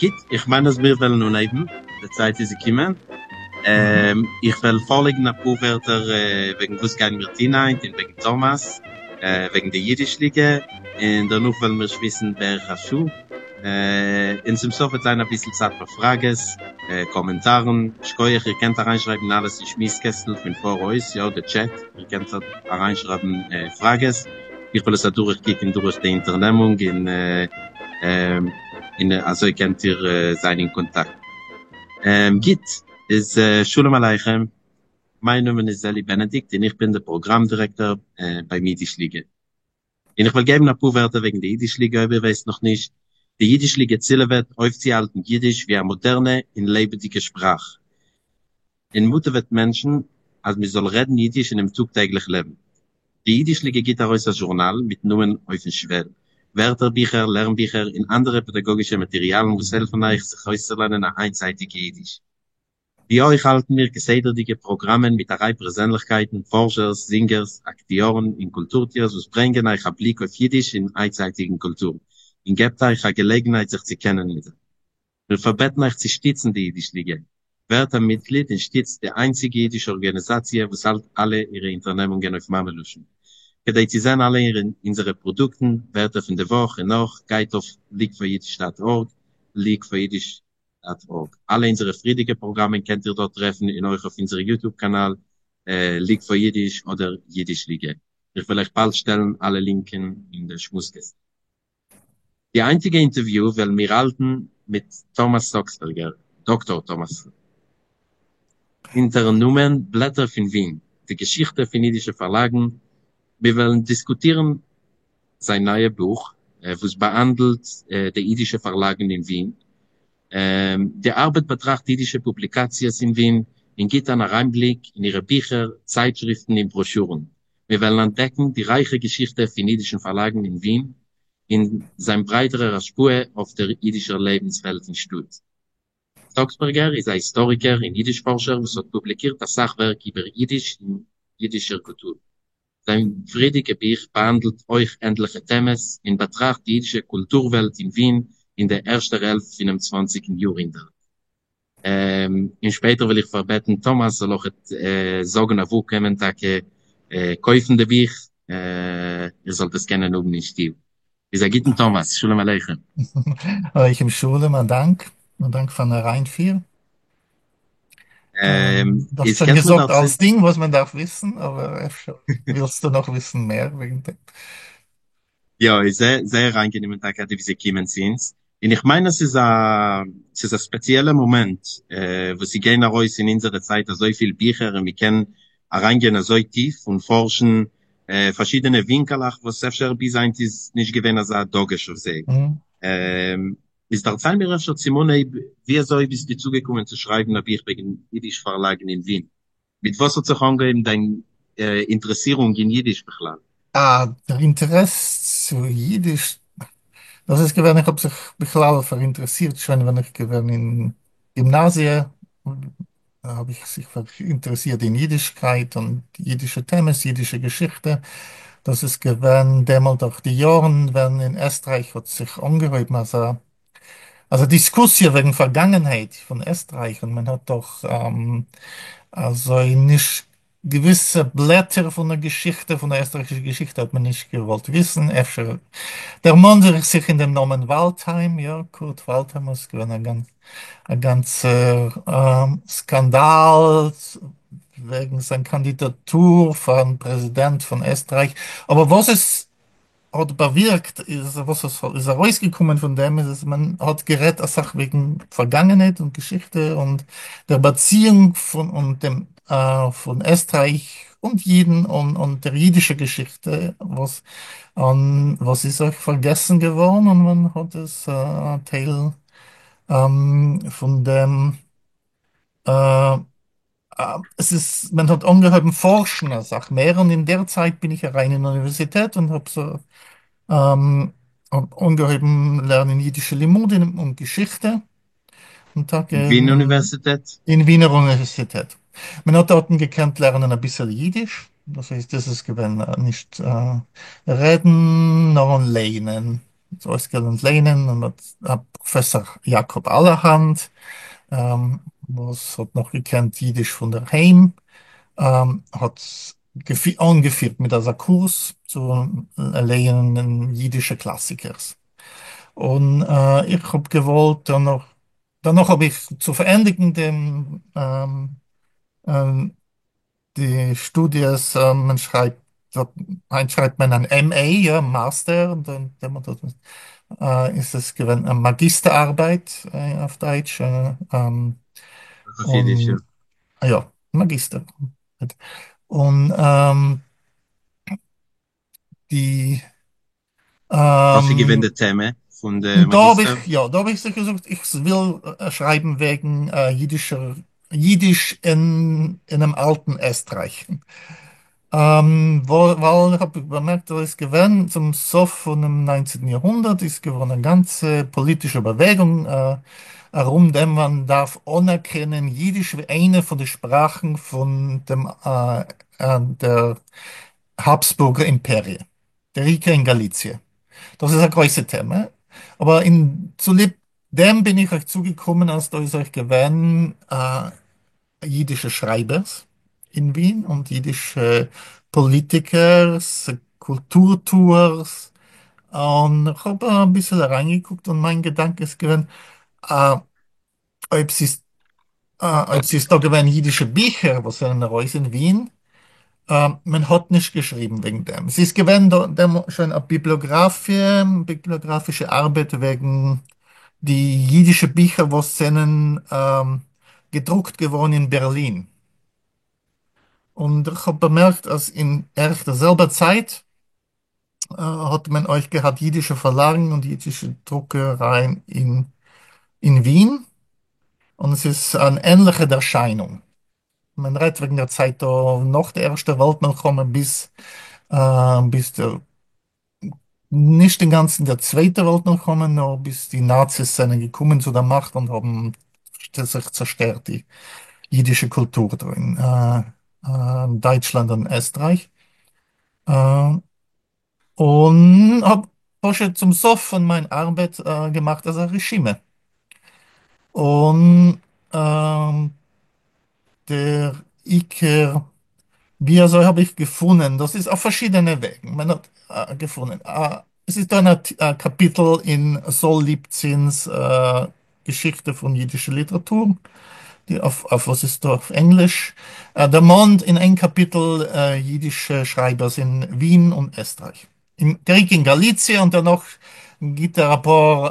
גוט, איך מיין אז מיר וועלן אנהייבן, די צייט איז געקומען. איך וועל פארלייגן אפאר ווערטער וועגן וואס גייען מיר טון היינט און וועגן טאמאס, וועגן די אידיש ליגע, און דערנאך וועלן מיר שמועסן בערך א שעה, און צום סוף וועט זיין אביסל צייט פאר פראגעס, קאמענטארן, שכוח, איר קענט אריינשרייבן אלעס אין שמועס קעסטל פון פאראויס, יא, די טשעט, איר קענט אריינשרייבן פראגעס, איך וועל עס אדורך קוקן דורך די אונטערנעמונג און און אזוי קענט איר זיין אין קאנטאקט. גוט, איז שלום עליכם, מיין נאמען איז אלי בענעדיקט און איך בין דער פראגראם דירעקטאר ביים אידיש ליגע. און איך וועל געבן אפאר ווערטער וועגן די אידיש ליגע אויב איר ווייסט נאך נישט. די אידיש ליגע צילעוועט אויפצוהאלטן אידיש ווי א מאדערנע און לעבעדיגע שפראך, און מאטעוועט מענטשן אז מען זאל רעדן אידיש אינעם טאג טעגליך לעבן. די אידיש ליגע גיט ארויס א זשורנאל מיטן נאמען אויפן שוועל, ווערטער ביכער, לערן ביכער און אנדערע פעדאגאגישע מאטעריאלן וואס העלפן אייך זיך אויסצולערנען א היינטצייטיגע אידיש. ווי אויך האלטן מיר כסדר'דיגע פראגראמען מיט א ריי פערזענליכקייטן, פארשערס, זינגערס, אקטיארן און קולטור-טוערס וואס ברענגען אייך א בליק אויף אידיש און היינטצייטיגן קולטור, און געבט אייך א געלעגנהייט זיך צו קענען מיט זיי. מיר פארבעטן אייך צו שטיצן די אידיש ליגע. ווערט א מיטגליד און שטיצט די איינציגע אידישע ארגאניזאציע וואס האלט אלע אירע אונטערנעמונגען אויף מאמע לשון. כדי צו זען אלע אונזערע פראדוקטן, ווערטער פון די וואך און נאך, גייט אויף leagueforyidish.org, leagueforyidish.org. אלע אונזערע פריערדיגע פראגראמען קענט איר דארט טרעפן און אויך אויף אונזער YouTube קאנאל, League for Yiddish אדער אידיש ליגע. איך וועל אייך באלד שטעלן אלע לינקען אין די שמועס קעסטל. די היינטיגע אינטערוויו וועלן מיר האלטן מיט טאמאס סאקסבערגער, דאקטאר טאמאס, אונטערן נאמען בלעטער פון ווין, די געשיכטע פון אידישע פארלאגן. מיר וועלן דיסקוטירן זיין נייע בוך וואס באהאנדלט די אידישע פארלאגן אין ווין. די ארבעט באטראכט אידישע פובליקאציעס אין ווין און גיט אן אריינבליק אין אירע ביכער, צייטשריפטן און בראשורן. מיר וועלן אנטדעקן די רייכע געשיכטע פון אידישן פארלאגן אין ווין און זיין ברייטערער השפעה אויף דער אידישער לעבנסוועלט אין שטאט. סאקסבערגער איז א היסטאריקער און אידיש פארשער וואס האט פובליקירט א סך ווערק איבער אידיש און אידישער קולטור. זיין פריערדיגע בוך באהאנדלט אויך ענדליכע טעמעס און באטראכט די אידישע קולטור-וועלט אין ווין אין דער ערשטער העלפט פונעם צוואנציגן יארהונדערט. און שפעטער וועל איך פארבעטן טאמאס זאל אויך זאגן אוואו קען מען טאקע קויפן די בוך, איר זאלט עס קענען האבן אין שטוב. איז א גוטן טאמאס, שלום עליכם. עליכם שלום, א דאנק, א דאנק פארן אריינפיר. דו האסט איז שוין קענסט מיר געזאגט דערציילן? אלצדינג וואס מען דארף וויסן, אבער אפשר ווילסטו נאך וויסן מער וועגן דעם. יא, איז זייער זייער איינגענומען טאקע אז דו ביסט געקומען צו אונז, און איך מיין אז ס'איז א ס'איז א ספעציעלע מאמענט וואס ס'גייען ארויס אין אונזערע צייט אזויפיל ביכער און מ'קען אריינגיין אזוי טיף און פארשן פארשידענע ווינקעלעך וואס אפשר ביז היינט איז נישט געווען אזא דגוש אויף זיי. איז דערצייל מיר אפשר צום אנהייב ווי אזוי ביסטו צוגעקומען צו שרייבן א בוך וועגן אידיש פארלאגן אין ווין? מיט וואס האט זיך אנגעהויבן דיין אינטערעסירונג אין אידיש בכלל? אה, דער אינטערעס צו אידיש, דאס איז געווען, איך האב זיך בכלל פאראינטערעסירט שוין ווען איך געווען אין גימנאזיע, האב איך זיך פאראינטערעסירט אין אידישקייט און אידישע טעמעס, אידישע געשיכטע. דאס איז געווען דעמאלט אויך די יארן ווען אין עסטרייך האט זיך אנגעהויבן אזא אזא דיסקוסיע וועגן פארגאנגענהייט פון עסטרייך און מען האט דאך אזוי נישט געוויסע בלעטער פון דער געשיכטע פון דער עסטרייכישער געשיכטע האט מען נישט געוואלט וויסן, אפשר דערמאנט זיך זיך אין דעם נאמען וואלדהיים, יא, קורט וואלדהיים איז געווען א גאנץ א גאנצער סקאנדאל וועגן זיין קאנדידאטור פארן פרעזידענט פון עסטרייך, אבער וואס עס האט באווירקט איז וואס עס איז ארויסגעקומען פון דעם איז אז מען האט גערעדט אסאך וועגן פארגאנגענהייט און געשיכטע און דער באציאונג פון און דעם פון עסטרייך און אידן און און דער אידישער געשיכטע וואס און וואס איז אויך פארגעסן געווארן און מען האט עס א טייל פון דעם עס איז, מען האט אנגעהויבן פארשן אסאך מער, און אין דער צייט בין איך אריין אין אוניווערסיטעט און האב זיך אנגעהויבן לערנען אידישע לימודים און געשיכטע, און טאקע אין ווין אוניווערסיטעט? אין ווינער אוניווערסיטעט. מען האט דארטן געקענט לערנען אביסעל אידיש, דאס הייסט דאס איז געווען נישט רעדן נאר לייענען. אויסגעלערנט לייענען, און האט פראפעסאר יאקאב אלערהאנד, וואס האט נאך געקענט אידיש פון דער היים, האט אנגעפירט מיט אזא קורס צו לייענען אידישע קלאסיקערס. און איך האב געוואלט דערנאך, דערנאך האב איך צו פארענדיגן דעם די שטודיעס, מען שרייבט, היינט שרייבט מען אן MA, יא, מאסטער, און דעם איז עס געווען א מאגיסטער ארבייט אויף דייטש, אויף אידיש, יא. און יא, מאגיסטער. און די וואס איז געווען די טעמע פון די דא האב מאגיסטער? איך, יא, דא האב איך זיך געזאגט, איך וויל שרייבן וועגן אידישער, אידיש אינעם אלטן עסטרייך. ווייל איך האב באמערקט אז עס איז געווען צום סוף פונעם ניינצנטן יארהונדערט איז געווארן א גאנצע פאליטישע באוועגונג ארום דעם מען דארף אנערקענען אידיש ווי איינע פון די שפראכן פון דעם דער האפסבורגער אימפעריע, דער עיקר אין גאליציע. דאס איז א גרויסע טעמע, אבער אין צוליב דעם בין איך אויך צוגעקומען אז דא איז אויך געווען אידישע שרייבערס אין ווין און אידישע פאליטיקערס, קולטור טוערס, און איך האב אביסל אריינגעקוקט און מיין געדאנק איז געווען אויב ס'איז אויב ס'איז דא געווען אידישע ביכער וואס זענען ארויס אין ווין, מען האט נישט געשריבן וועגן דעם. ס'איז געווען דא דעמאלט שוין א ביבליאגראפיע, ביבליאגראפישע ארבעט וועגן די אידישע ביכער וואס זענען געדרוקט געווארן אין בערלין. און איך האב באמערקט אז אין ערך דער זעלבער צייט האט מען אויך געהאט אידישע פארלאגן און אידישע דרוקערייען אין ווין, און עס איז אן ענליכע ערשיינונג. מען רעדט וועגן דער צייט דא נאך די ערשטע וועלט מלחמה ביז ביז דער נישט אינגאנצן דער צווייטע וועלט מלחמה נאר ביז די נאציס זענען געקומען צו דער מאכט און האבן זיך צעשטערט די אידישע קולטור דא אין דייטשלאנד און עסטרייך. און האב פשוט צום סוף פון מיין ארבעט געמאכט אזא רשימה. און דער עיקר ווי אזוי האב איך געפונען, דאס איז אויף פארשידענע וועגן מען האט געפונען, עס איז דא א קאפיטל אין סאל ליפצינס געשיכטע פון אידישע ליטעראטור, די אויף וואס איז דא אויף ענגליש, דערמאנט אין איין קאפיטל אידישע שרייבערס אין ווין און עסטרייך, אין דער עיקר אין גאליציע, און דערנאך גיט ער אפאר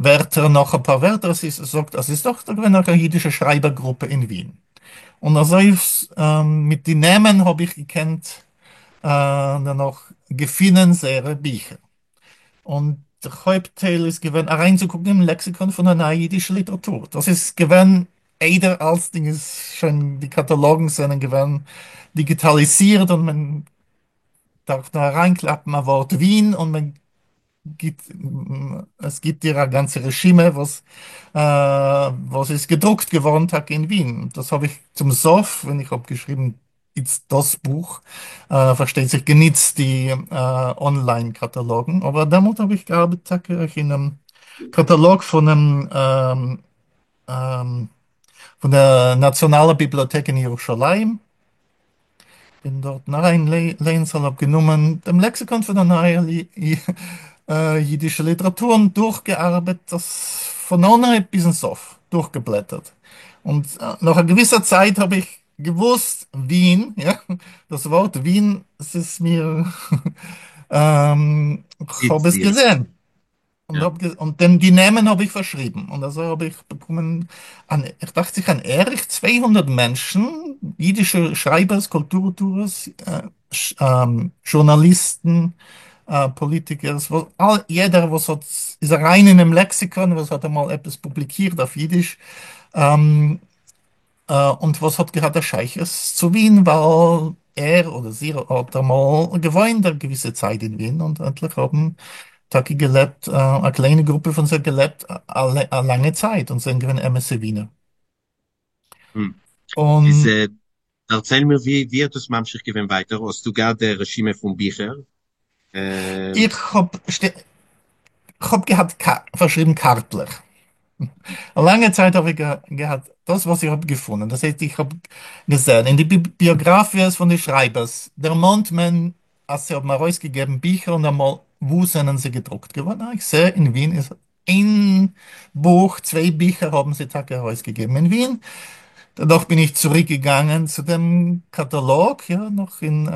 ווערטער נאך אפאר ווערטער, עס איז זאגט אז עס איז דאך געווען א אידישע שרייבער גרופע אין ווין, און אזוי מיט די נעמען האב איך געקענט דערנאך געפינען זייערע ביכער. און דער הויפט טייל איז געווען אריינצוקוקן אין לעקסיקאן פון דער נייער אידישער ליטעראטור. דאס איז געווען איידער אלצדינג איז שוין, די קאטאלאגן זענען געווען דיגיטאליזירט און מען דארף נאר אריינקלאפן א ווארט ווין און מען גיט, עס גיט דיר א גאנצע רשימה וואס וואס איז געדרוקט געווארן טאקע אין ווין. דאס האב איך צום סוף ווען איך האב געשריבן איצט דאס בוך, פארשטייט זיך געניצט די אנליין קאטאלאגן, אבער דעמאלט האב איך געארבעט טאקע אויך אינעם קאטאלאג פונעם פון דער נאציאנאלער ביבליאטעק אין ירושלים, בין דארטן אריין לענס האב גענומען דעם לעקסיקאן פון דער נייער אידישער ליטעראטור און דורכגעארבעט דאס פון אנהייב ביזן סוף, דורכגעבלעטערט, און נאך א געוויסער צייט האב איך געוואוסט ווין, יא, דאס ווארט ווין, עס איז מיר, זיצט כ'האב עס דיר. געזען, און יא. האב און דעם די נעמען האב איך פארשריבן, און אזוי האב איך באקומען אן, איך דאכט זיך אן ערך 200 מענטשן, אידישע שרייבערס, קולטור טוערס, זשורנאליסטן, פאליטיקערס, וואס יעדער וואס האט איז אריין אינעם לעקסיקאן, וואס האט אמאל עפעס פובליקירט אויף אידיש, און וואס האט געהאט א שייכות צו ווין ווייל ער אדער זי האט אמאל געוואוינט א געוויסע צייט אין ווין און עטליכע האבן טאקע געלעבט, א קליינע גרופע פון זיי געלעבט א לאנגע צייט און זענען געווען אמת'ע ווינער. איז און דערצייל מיר ווי האט עס ממשיך געווען ווייטער? האסטו געהאט די רשימה פון ביכער? איך האב כ'האב געהאט פארשריבן קארטלעך. א לאנגע צייט האב איך געהאט דאס וואס איך האב געפונען, דאס הייסט איך האב געזען אין די ביאגראפיעס פון די שרייבערס דערמאנט מען אז זיי האבן ארויסגעגעבן ביכער און אמאל וואו זענען זיי געדרוקט געווארן? אה, איך זע אין ווין איז איין בוך, צוויי ביכער האבן זיי טאקע ארויסגעגעבן אין ווין. דערנאך בין איך צוריק געגאנגען צו דעם קאטאלאג, יא, נאך אין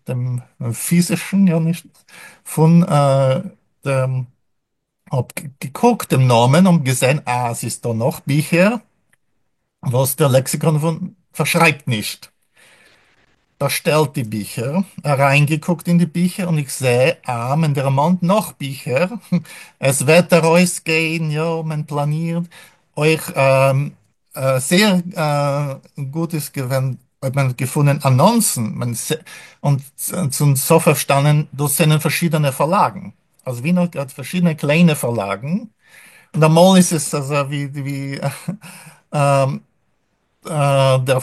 דעם פיזישן, יא, נישט פון דעם, האב געקוקט דעם נאמען און געזען אז ס'איז דא נאך ביכער וואס דער לעקסיקאן פון פארשרייבט נישט. באשטעלט די ביכער, אריינגעקוקט אין די ביכער און איך זע אה מען דערמאנט נאך ביכער, עס וועט ארויסגיין, יא מען פלאנירט אויך. זייער גוט איז געווען אויב מען האט געפונען אנאנסן, און צום סוף פארשטאנען דאס זענען פארשידענע פארלאגן, אז ווין האט געהאט פארשידענע קליינע פארלאגן, און אמאל איז עס אזוי ווי דער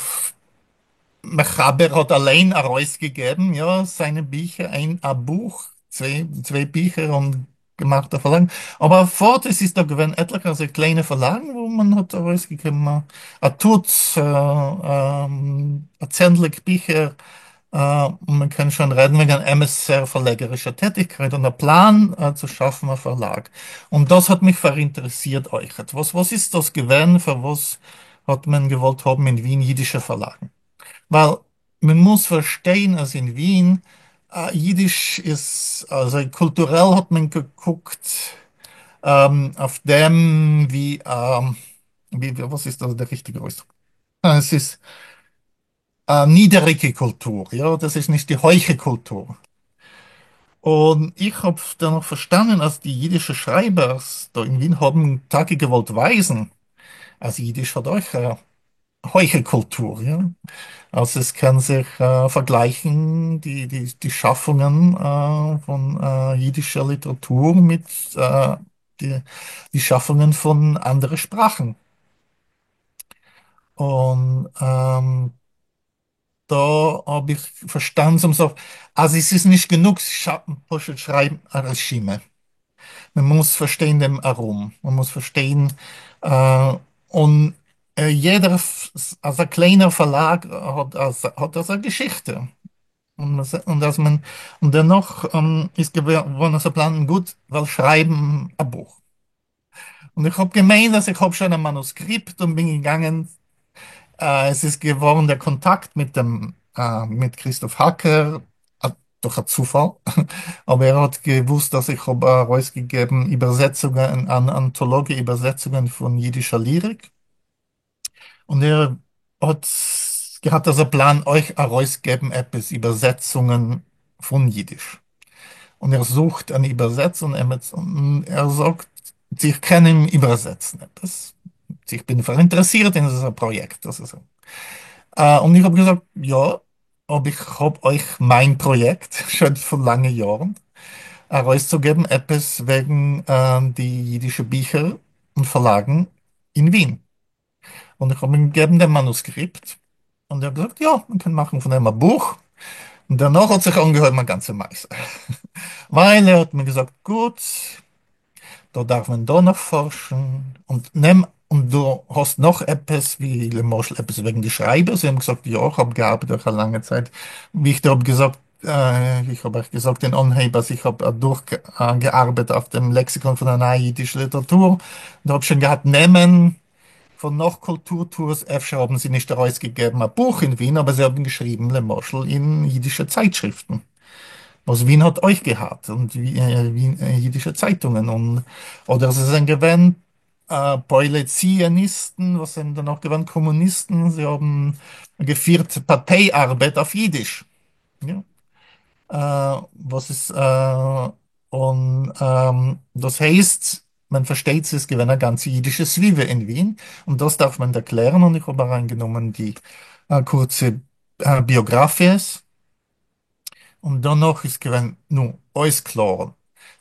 מחבר האט אליין ארויסגעגעבן יא זיינע ביכער, איין א בוך, צוויי ביכער און געמאכט א פארלאג, אבער פארט עס איז דא געווען עטליכע אזוי קליינע פארלאגן וואו מען האט ארויסגעגעבן א טוץ, א צענדליג ביכער, און מען קען שוין רעדן וועגן אן אמת'ער פארלעגערישער טעטיגקייט און א פלאן צו שאפן א פארלאג, און דאס האט מיך פאראינטערעסירט אויכעט, וואס איז דאס געווען, פארוואס האט מען געוואלט האבן אין ווין אידישע פארלאגן? ווייל מען מוז פארשטיין אז אין ווין אידיש איז אזוי קולטורעל האט מען געקוקט אויף דעם ווי וואס איז דאס דער ריכטיגער אויסדרוק? עס איז א נידעריגע קולטור, יא, דאס איז נישט די הויכע קולטור. און איך האב דערנאך פארשטאנען אז די אידישע שרייבערס דא אין ווין האבן טאקע געוואלט ווייזן אז אידיש האט אויך א הויכע קולטור, יא, אז עס קען זיך פארגלייכן די שאפונגען פון אידישער ליטעראטור מיט די שאפונגען פון אנדערע שפראכן. און דא האב איך פארשטאנען צום סוף אז עס איז נישט גענוג פשוט שרייבן א רשימה, מען מוז פארשטיין דעם ארום, מען מוז פארשטיין, און יעדער אזא קליינער פארלאג האט אזא געשיכטע, און אז מען, און דערנאך איז געווארן אזא פלאן, גוט, וועל שרייבן א בוך. און איך האב געמיינט אז איך האב שוין א מאנוסקריפט און בין געגאנגען, עס איז געווארן דער קאנטאקט מיט דעם מיט קריסטאף האקער דורך א צופאל, אבער ער האט געוואוסט אז איך האב ארויסגעגעבן איבערזעצונגען, אן אנטאלאגיע איבערזעצונגען פון אידישער ליריק, און ער האט געהאט אזא פלאן אויך ארויסגעבן עפעס איבערזעצונגען פון אידיש, און ער זוכט אן איבערזעצער און ער זאגט צו איך קען אים איבערזעצן עפעס, צו איך בין פאראינטערעסירט אין אזא פראיעקט, און איך האב געזאגט יא, אבער איך האב אויך מיין פראיעקט שוין פון לאנגע יארן, ארויסצוגעבן עפעס וועגן די אידישע ביכער און פארלאגן אין ווין. און איך האב אים געגעבן דעם מאנוסקריפט, און ער האט געזאגט יא, מען קען מאכן פון דעם א בוך, און דערנאך האט זיך אנגעהויבן א גאנצע מעשה, ווייל ער האט מיר געזאגט גוט, דא דארף מען דא נאך פארשן, און נעם, און דו האסט נאך עפעס, ווי למשל עפעס וועגן די שרייבערס, זיי האבן געזאגט יא, איך האב געארבעט אויך א לאנגע צייט, ווי איך דיר האב געזאגט, איך האב אייך געזאגט אין אנהייב אז איך האב אדורך געארבעט אויף דעם לעקסיקאן פון דער נייער אידישער ליטעראטור, און האב שוין געהאט נעמען פון נאך קולטור טוערס, אפשר האבן זיי נישט ארויסגעגעבן א בוך אין ווין, אבער זיי האבן געשריבן למשל אין אידישע צייטשריפטן, וואס ווין האט אויך געהאט, און אידישע צייטונגען, און אדער זיי זענען געווען פועלי ציוניסטן וואס זענען דערנאך געווארן קאמוניסטן, זיי האבן געפירט פארטיי ארבעט אויף אידיש, וואס איז און דאס הייסט מען פארשטייט ס'איז געווען א גאנצע אידישע סביבה אין ווין, און דאס דארף מען ערקלערן, און איך האב אריינגענומען די קורצע ביאגראפיעס. און דערנאך איז געווען, נו, אויסקלארן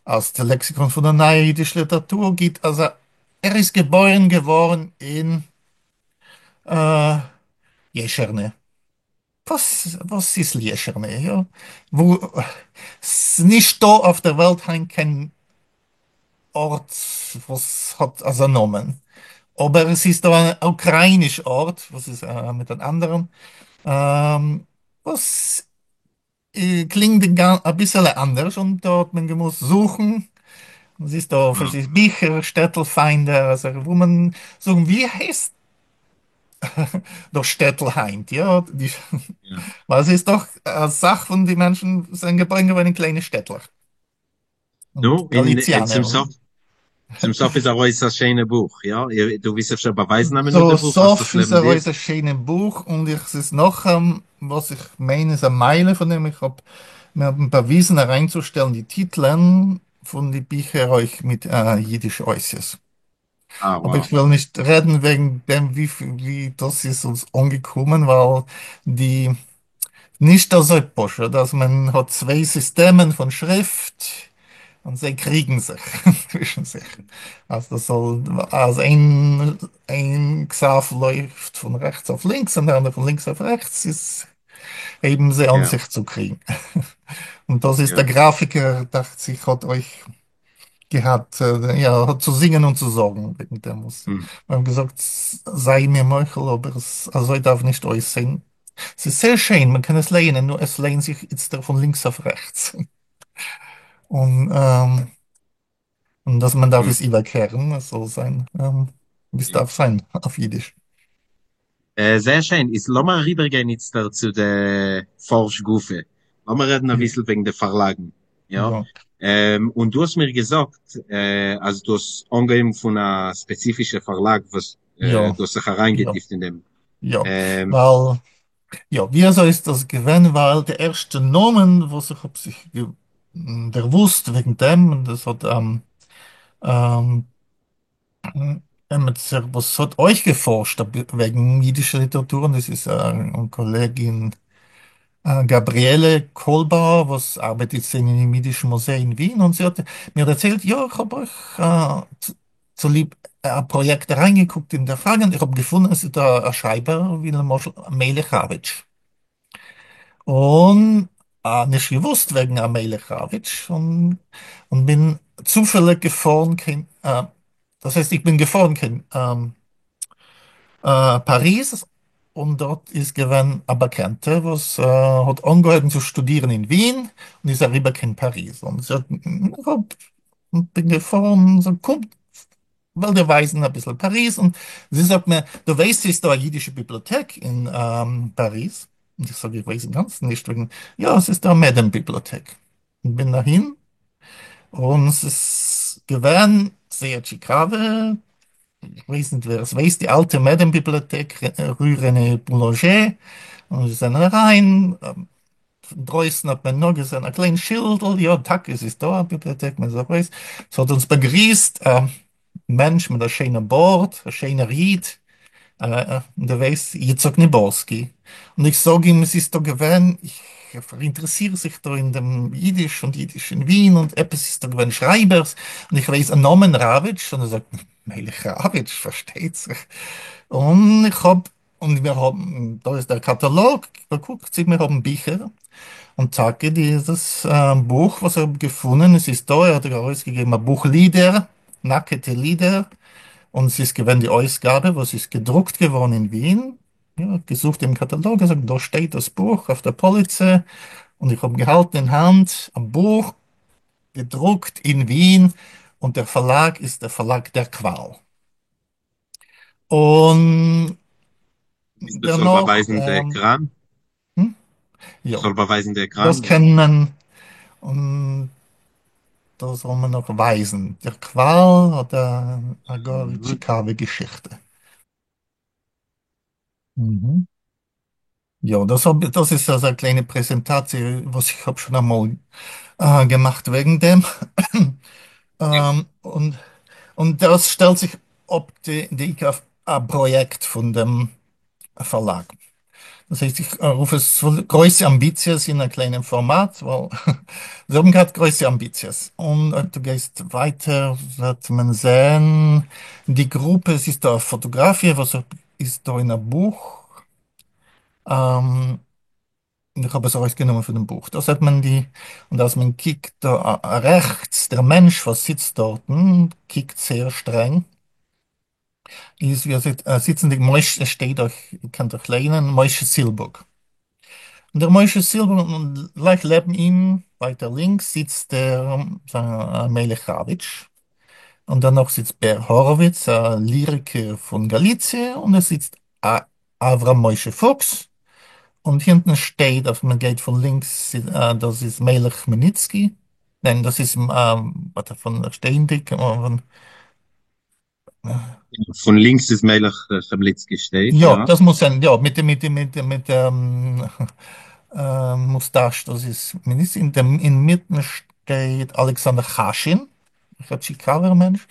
אז די לעקסיקאן פון דער נייער אידיש ליטעראטור גיט אז ער איז געבוירן געווארן אין יעשערנע. וואס וואס איז ליעשערנע? יא? וואו? ס'איז נישטא אויף דער וועלט היינט קיין ארט וואס האט אזא נאמען, אבער עס איז דא אן אוקראיניש ארט וואס איז מיט אן אנדערן וואס קלינגט אביסעלע אנדערש, און דא האט מען געמוזט זוכן, און ס'איז דא פארשידענע ביכער, שטעטל פיינדער, אזוי וואו מען זאגן ווי הייסט דאס שטעטל היינט, יא, ווייל עס איז דאך אסאך פון די מענטשן זענען געבוירן געווארן אין קליינע שטעטלעך. נו, און גאליציאנער. צום סוף איז ארויס א שיינע בוך, יא? דו ווילסט אפשר באווייזן א מינוט צו די בוך? האסט סוף עס איז לעבן דיר? ארויס א שיינע בוך, און איך ס'איז נאך וואס איך מיין איז א מעלה פון דעם, איך האב מיר האבן באוויזן אריינצושטעלן די טיטלען פון די ביכער אויך מיט אידישע אותיות. אה, אבער וואו. איך וויל נישט רעדן וועגן דעם ווי דאס איז אונז אנגעקומען, ווייל די נישט אזוי פשוט אז מען האט צוויי סיסטעמען פון שריפט און זיי קריגן זיך צווישן זיך אז דאס זאל אז איין כתב לויפט פון רעכטס אויף לינקס און דער אנדערע פון לינקס אויף רעכטס, איז הייבן זיי אן יא. זיך צו קריגן. און דאס איז יא. דער גראפיקער דאכט זיך האט אויך געהאט, יא, האט צו זינגען און צו זאגן וועגן דעם וואס מיר האבן געזאגט, זיי מיר מוחל אבער עס אזוי דארף נישט אויסזען. ס'איז זייער שיין, מען קען עס לייענען, נאר עס לייענט זיך איצטער פון לינקס אויף רעכטס. און און דאס מען דארף עס איבערקערן, עס זאל זיין ווי עס דארף זיין אויף אידיש. זייער שיין. איז לאמיר אריבערגיין איצטער צו די פארש גופא. לאמיר רעדן אביסל וועגן די פארלאגן. יא. יא. און דו האסט מיר געזאגט אז דו האסט אנגעהויבן פון א ספעציפישע פארלאג וואס יא. דו האסט זיך יא. אריינגעטיפט אין דעם. יא. ווייל יא, ווי אזוי איז דאס געווען? ווייל די ערשטע נאמען וואס איך האב זיך דערוואוסט וועגן דעם, און דאס האט עמיצער וואס האט אויך געפארשט וועגן אידישע ליטעראטור, און דאס איז א קאלעגין גבריאלע קאלבאוער וואס ארבעט איצט אינעם אידישן מוזיי אין ווין, און זי האט מיר דערציילט, יא, איך האב אויך צוליב א פראיעקט אריינגעקוקט אין דער פראגע, און איך האב געפונען עס איז דא א שרייבער ווי למשל מלך ראוויטש, און נישט געוואוסט וועגן א מלך ראוויטש, און בין צופעליג געפארן קיין, דאס הייסט איך בין געפארן קיין פאריז, און דארט איז געווען א באקאנטע וואס האט אנגעהויבן צו שטודירן אין ווין און איז אריבער קיין פאריז, און זי האט, איך האב בין געפארן, זי קומט כ'וועל דיר ווייזן אביסל פאריז, און זי זאגט מיר, דו ווייסט ס'איז דא א אידישע ביבליאטעק אין פאריז? און איך זאג, איך ווייס אינגאנצן נישט וועגן, יא, עס איז דא א מעדעם ביבליאטעק. און בין אהין, און ס'איז געווען זייער טשיקאווע, איך ווייס נישט ווער עס ווייסט די אלטע מעדעם ביבליאטעק, רue רענע בולאנזשע, און מיר זענען אריין, פון דרויסן האט מען נאר געזען א קליין שילדל, יא טאקע עס איז דא א ביבליאטעק, מען איז ארויס, עס האט אונז באגריסט א מענטש מיט א שיינע בארד, א שיינער איד, און דו ווייסט, יצחק ניבארסקי, און איך זאג אים עס איז דא געווען, איך פאראינטערעסיר זיך דא אין דעם אידיש און אידיש אין ווין, און עפעס איז דא געווען שרייבערס, און איך ווייס א נאמען ראוויטש, און ער זאגט מלך ראוויטש פארשטייט זיך, און איך האב און מיר האבן, דא איז דער קאטאלאג, געקוקט צי מיר האבן ביכער, און טאקע דיזעס בוך וואס איך האב געפונען, עס איז דא, ער האט ארויסגעגעבן א בוך לידער, נאקעטע לידער, און עס איז געווען די אויסגאבע וואס איז געדרוקט געווארן אין ווין, יא, געזוכט דעם קאטאלאג, געזאגט דא שטייט דאס בוך אויף דער פאליצע, און איך האב געהאלטן אין האנט א בוך געדרוקט אין ווין, און דער פארלאג איז דער פארלאג דער קוואל. און דאס זאל דערנאך, באווייזן די עקראן? יא, זאל באווייזן די דאס עקראן, יא. קען מען, און דאס זאל מען נאך ווייזן, דער קוואל האט א גאר טשיקאווע געשיכטע. יא, דאס איז אזא קליינע פרעזענטאציע וואס איך האב שוין אמאל געמאכט וועגן דעם. און און דאס שטעלט זיך אפ די עיקר פראיעקט פון דעם פארלאג. דאס הייסט איך רוף עס גרויסע אמביציעס אין א קליינעם פארמאט, ווייל זיי האבן געהאט גרויסע אמביציעס. און אויב דו גייסט ווייטער וועט מען זען די גרופע, עס איז דא א פאטאגראפיע וואס איז דא אין א בוך. און איך האב עס ארויסגענומען פון דעם בוך. דא זעט מען די, און אז מען קוקט דא רעכטס, דער מענטש וואס זיצט דארטן, קוקט זייער שטרענג, איז ווי ער זיצט, זיצנדיג משה, עס שטייט אויך, איר קענט אויך ליינען, משה סילבורג. און דער משה סילבורג, און גלייך לעבן אים, ווייטער לינקס, זיצט דער מלך ראוויטש. און דערנאך זיצט בער האראוויץ, א ליריקער פון גאליציע, און עס זיצט אברהם משה פוקס, און הינטן שטייט אויף מען גייט פון לינקס דאס איז מלך כמעלניצקי, ניין דאס איז פון שטענדיג. פון לינקס איז מלך כמעלניצקי שטייט, יא, דאס מוז זיין, יא, מיט מיט מיט מיט מוסטאש, דאס איז כמעלניצקי, אין דעם אינמיטן שטייט אלכסנדר חאשין, א טשיקאווער מענטש,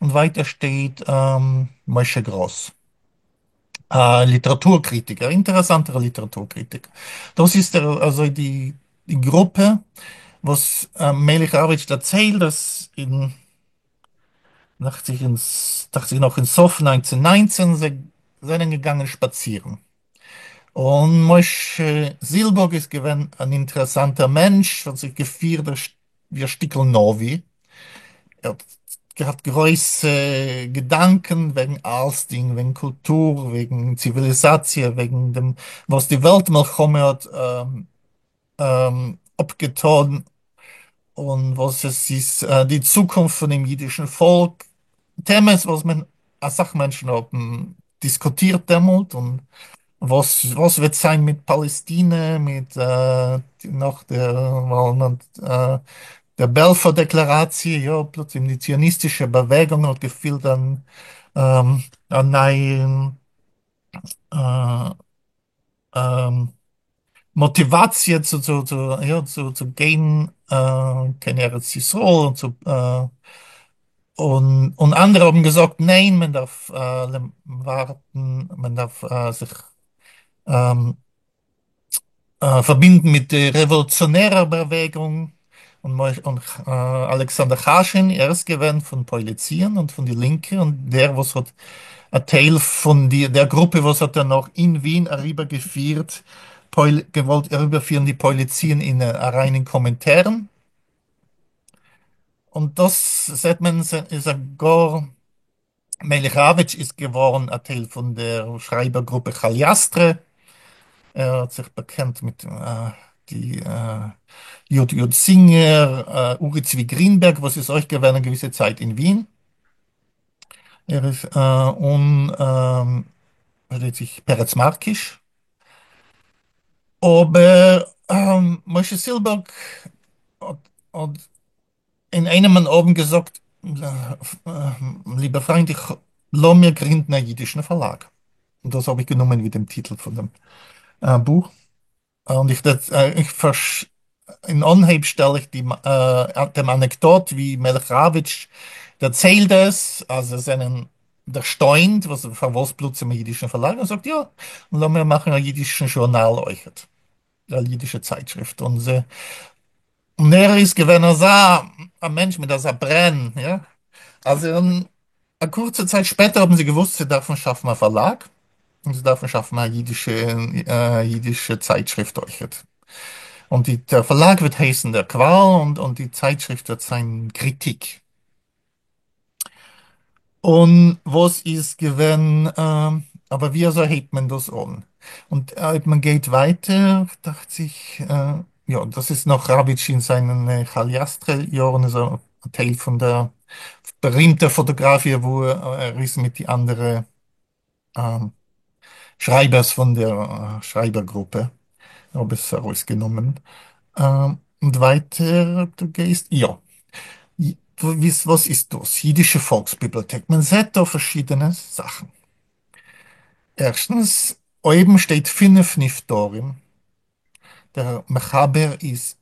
און ווייטער שטייט משה גראס. א ליטעראטור קריטיקער, אינטערעסאנטער ליטעראטור קריטיקער. דאס איז דער אזוי די גרופע וואס מלך ראוויטש דערציילט אז אין דאכט זיך אין דאכט זיך נאך אין סוף 1919 זיי זענען געגאנגען שפאצירן. און משה זילבורג איז געווען אן אינטערעסאנטער מענטש, האט זיך געפירט ווי א שטיקל נביא. ער האט געהאט גרויסע געדאנקען וועגן אלסדינג, וועגן קולטור, וועגן ציוויליזאציע, וועגן דעם וואס די וועלט מלחמה האט אפגעטאן און וואס עס איז די צוקונפט פונעם אידישן פאלק, טעמעס וואס מען אסאך מענטשן האבן דיסקוטירט דעמאלט, און וואס וואס וועט זיין מיט פאלעסטינע מיט נאך דער דער בעלפור דעקלעראציע, יא, פלוצים די ציוניסטישע באוועגונג האט געפילט אן א נייע מאטיוואציע צו צו צו יא צו צו גיין קיין ארץ ישראל און צו און און אנדערע האבן געזאגט ניין מען דארף ווארטן מען דארף זיך פארבינדן מיט די רעוואלוציאנערע באוועגונג און און אלעקסאנדער חאשין ער איז געווען פון פועלי ציון און פון די לינקע און דער וואס האט א טייל פון די דער גרופע וואס האט דערנאך אין ווין אריבערגעפירט פועל געוואלט אריבערפירן די פועלי ציון אין אריין אין קאמינטערן און דאס זעט מען איז א גאר מלך ראוויטש איז געווארן א טייל פון דער שרייבער גרופע כאליאסטרע, ער האט זיך באקענט מיט די י. י. זינגער, אורי צבי גרינבערג וואס איז אויך געווען א געוויסע צייט אין ווין, ער איז און פארשטייט זיך פרץ מארקיש, אבער משה סילבערג האט אין איינעם אן אָוונט געזאָגט, ליבער פֿרײַנד, איך לאָמיר גרינדן אַ ייִדישן פֿאַרלאַג. און דאָס האָב איך גענומען ווי דעם טיטל פֿון דעם בוך. און איך, איך פֿאַרש... אין אָנהייב שטעל איך די, דעם אַנעקדאָט, ווי מלך ראַוויטש דערציילט עס, אַז זיי זענען דערשטוינט, וואָס, פֿאַר וואָס פּלוצעם אַ ייִדישן פֿאַרלאַג? און זאָגט, יאָ, לאָמיר מאַכן אַ ייִדישן זשורנאַל אויכעט, אַ ייִדישע צײַטשריפֿט. און זיי און ער איז געווען אזא א מענטש מיט אזא ברען, יא, אז אין א קורצע צייט שפעטער האבן זיי געוואוסט זיי דארפן שאפן א פארלאג, און זיי דארפן שאפן א אידישע אידישע צייטשריפט אויכעט. און די דער פארלאג וועט הייסן דער קוואל, און און די צייטשריפט וועט זיין קריטיק. און וואס איז געווען, אבער ווי אזוי הייבט מען דאס אן? און אויב מען גייט ווייטער, דאכט זיך, יא, דאס איז נאך ראוויטש אין זיינע כאליאסטרע יארן, איז ער א טייל פון דער בארימטער פאטאגראפיע וואו ער איז מיט די אנדערע שרייבערס פון דער שרייבער גרופע, האב עס ארויסגענומען. און ווייטער אויב דו גייסט, יא. וואס איז דאס? אידישע פאלקס-ביבליאטעק. מען זעט דא פארשידענע זאכן. ערשטנס, אויבן שטייט פינף נפטרים. דער מחבר איז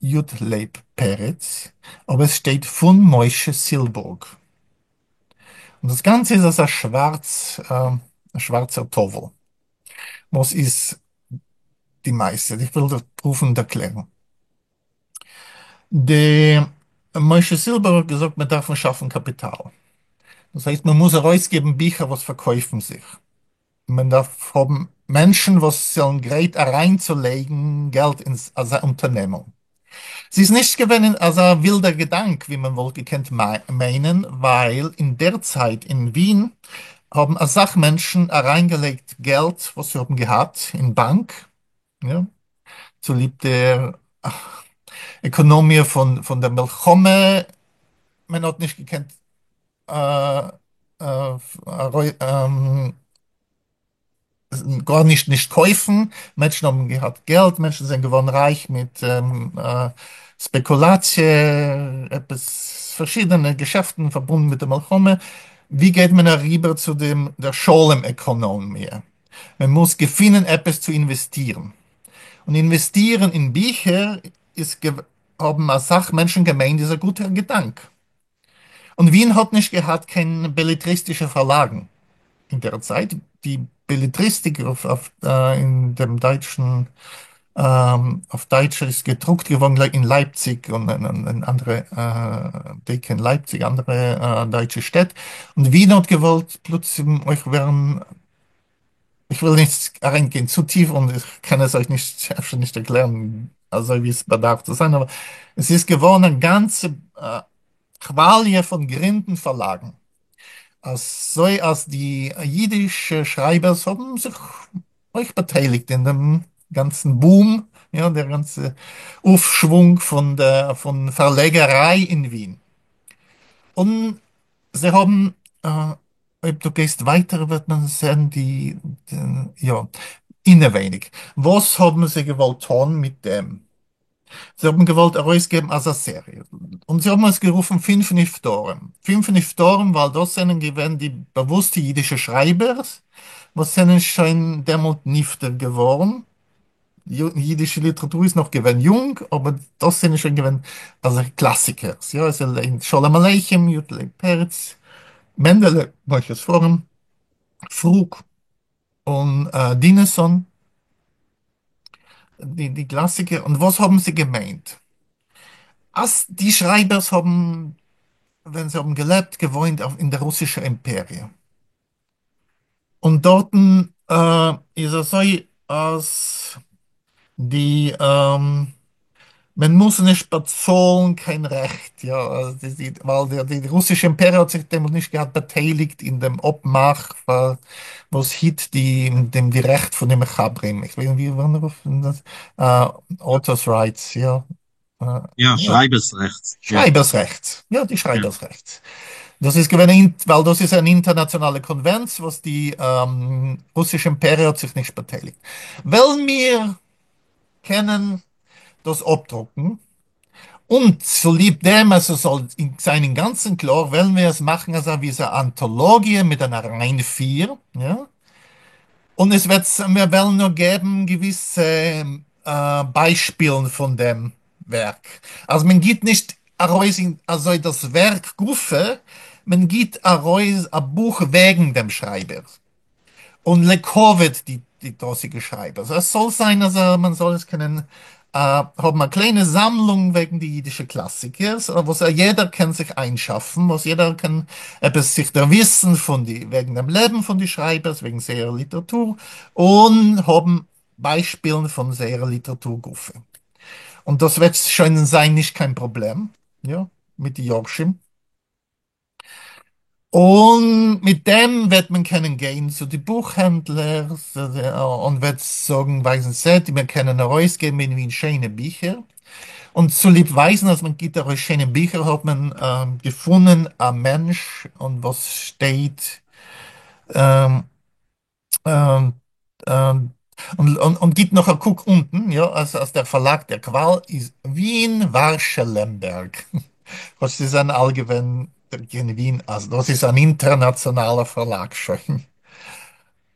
י. לייב פרץ, אבער עס שטייט פון משה סילבורג. און דאס גאנצע איז אזא שווארץ, א שווארצער טאוול. וואס איז די מעשה? איך וויל דיר פרואוון ערקלערן. די משה סילבער האט געזאגט מען דארף שאפן קאפיטאל. דאס הייסט מען מוז ארויסגעבן ביכער וואס פארקויפן זיך. מען דארף האבן מענטשן וואס זענען גרייט אריינצולייגן געלט אין אזא אונטערנעמונג. ס'איז נישט געווען אזא ווילדער געדאנק ווי מען וואלט געקענט מיינען, ווייל אין דער צייט אין ווין האבן אסאך מענטשן אריינגעלייגט געלט וואס זיי האבן געהאט אין באנק, יא, צוליב דער עקאנאמיע פון דער מלחמה, מען האט נישט געקענט גארנישט נישט קויפן, מענטשן האבן געהאט געלט, מענטשן זענען געווארן רייך מיט ספעקולאציע, עפעס פארשידענע געשעפטן פארבונדן מיט די מלחמה, ווי גייט מען אריבער צו דעם דער שלום עקאנאמיע? מען מוז געפינען עפעס צו אינוועסטירן, און אינוועסטירן אין ביכער איז האבן אסאך מענטשן געמיינט איז א גוטער געדאנק. און ווין האט נישט געהאט קיין בעלעטריסטישע פארלאגן אין דער צייט, די בעלעטריסטיק אויף אין דעם דייטשן אויף דייטש איז געדרוקט געווארן אין לייפציג און אין אנדערע דיקע אין לייפציג אנדערע דייטשע שטעט, און ווין האט געוואלט פלוצים אויך ווערן, איך וויל נישט אריינגיין צו טיף און איך קען עס אויך נישט אפשר נישט ערקלערן אזוי ווי עס באדארף צו זיין, אבער עס איז געווארן א גאנצע כוואליע פון גרינדן פארלאגן, אזוי אז די אידישע שרייבערס האבן זיך אויך באטייליגט אין דעם גאנצן boom, יא, דער גאנצע אויפשוואונג פון דער פון פארלעגעריי אין ווין. און זיי האבן, אויב דו גייסט ווייטער וועט מען זען די, יא, אינעווייניג. וואס האבן זיי געוואלט טון מיט דעם? זיי האבן געוואלט ארויסגעבן אזא סעריע, און זיי האבן עס גערופן פינף נפטרים. פינף נפטרים ווייל דאס זענען געווען די באוואוסטע אידישע שרייבערס וואס זענען שוין דעמאלט נפטר געווארן. יידישע ליטעראטור איז נאך געווען יונג, אבער דאס זענען שוין געווען אזעלכע קלאסיקערס, יא, עס איז שלום עליכם, יוטל פרץ, מענדעלע, מוכר ספרים, פרוג און דינעסאן, די קלאסיקער. און וואס האבן זיי געמיינט? אז די שרייבערס האבן, ווען זיי האבן געלעבט, געוואוינט אין דער רוסישער אימפעריע. און דארטן איז אזוי אז די מען מוז נישט באצאלן קיין רעכט, יא, ווייל די רוסישע אימפעריע האט זיך דעמאלט נישט געהאט באטייליגט אין דעם אפמאך פאר וואס היט די דעם די רעכט פון די מחברים, איך ווייס נישט ווי מען רופט דאס, authors rights, יא. יא, שרייבערס רעכט. שרייבערס רעכט, יא, די שרייבערס רעכט. דאס איז געווען, ווייל דאס איז אן אינטערנאציאנאלע קאנווענץ וואס די רוסישע אימפעריע האט זיך נישט באטייליגט. וועלן מיר קענען דאס אפדרוקן, און צוליב דעם אז עס זאל זיין אינגאנצן קלאר, וועלן מיר עס מאכן אזא ווי אזא אנטאלאגיע מיט אן אריינפיר, יא, און עס וועט, מיר וועלן נאר געבן געוויסע ביישפילן פון דעם ווערק, אז מען גיט נישט ארויס אזוי דאס ווערק גופא, מען גיט ארויס א בוך וועגן דעם שרייבער, און לכבוד די דאזיגע שרייבערס, עס זאל זיין אז מען זאל עס קענען האבן א קליינע זאמלונג וועגן די אידישע קלאסיקערס, וואס יעדער קען זיך איינשאפן, וואס יעדער קען עפעס זיך דערוויסן פון די, וועגן דעם לעבן פון די שרייבערס, וועגן זייער ליטעראטור, און האבן ביישפילן פון זייער ליטעראטור גופא. און דאס וועט שוין זיין נישט קיין פראבלעם, יא, מיט די יורשים. און מיט דעם וועט מען קענען גיין צו די בוכהענדלער און וועט זאגן, ווייזן זעט, מיר קענען ארויסגעבן אין ווין שיינע ביכער. און צוליב ווייזן אז מען גיט ארויס שיינע ביכער האט מען געפונען א מענטש און וואס שטייט און גיט נאך א קוק אונטן, יא, אז אז דער פארלאג דער קוואל איז ווין ווארשע לעמבערג, וואס איז אן אלגעווען אין ווין, אז דאס איז אן אינטערנאציאנאלער פארלאג שוין.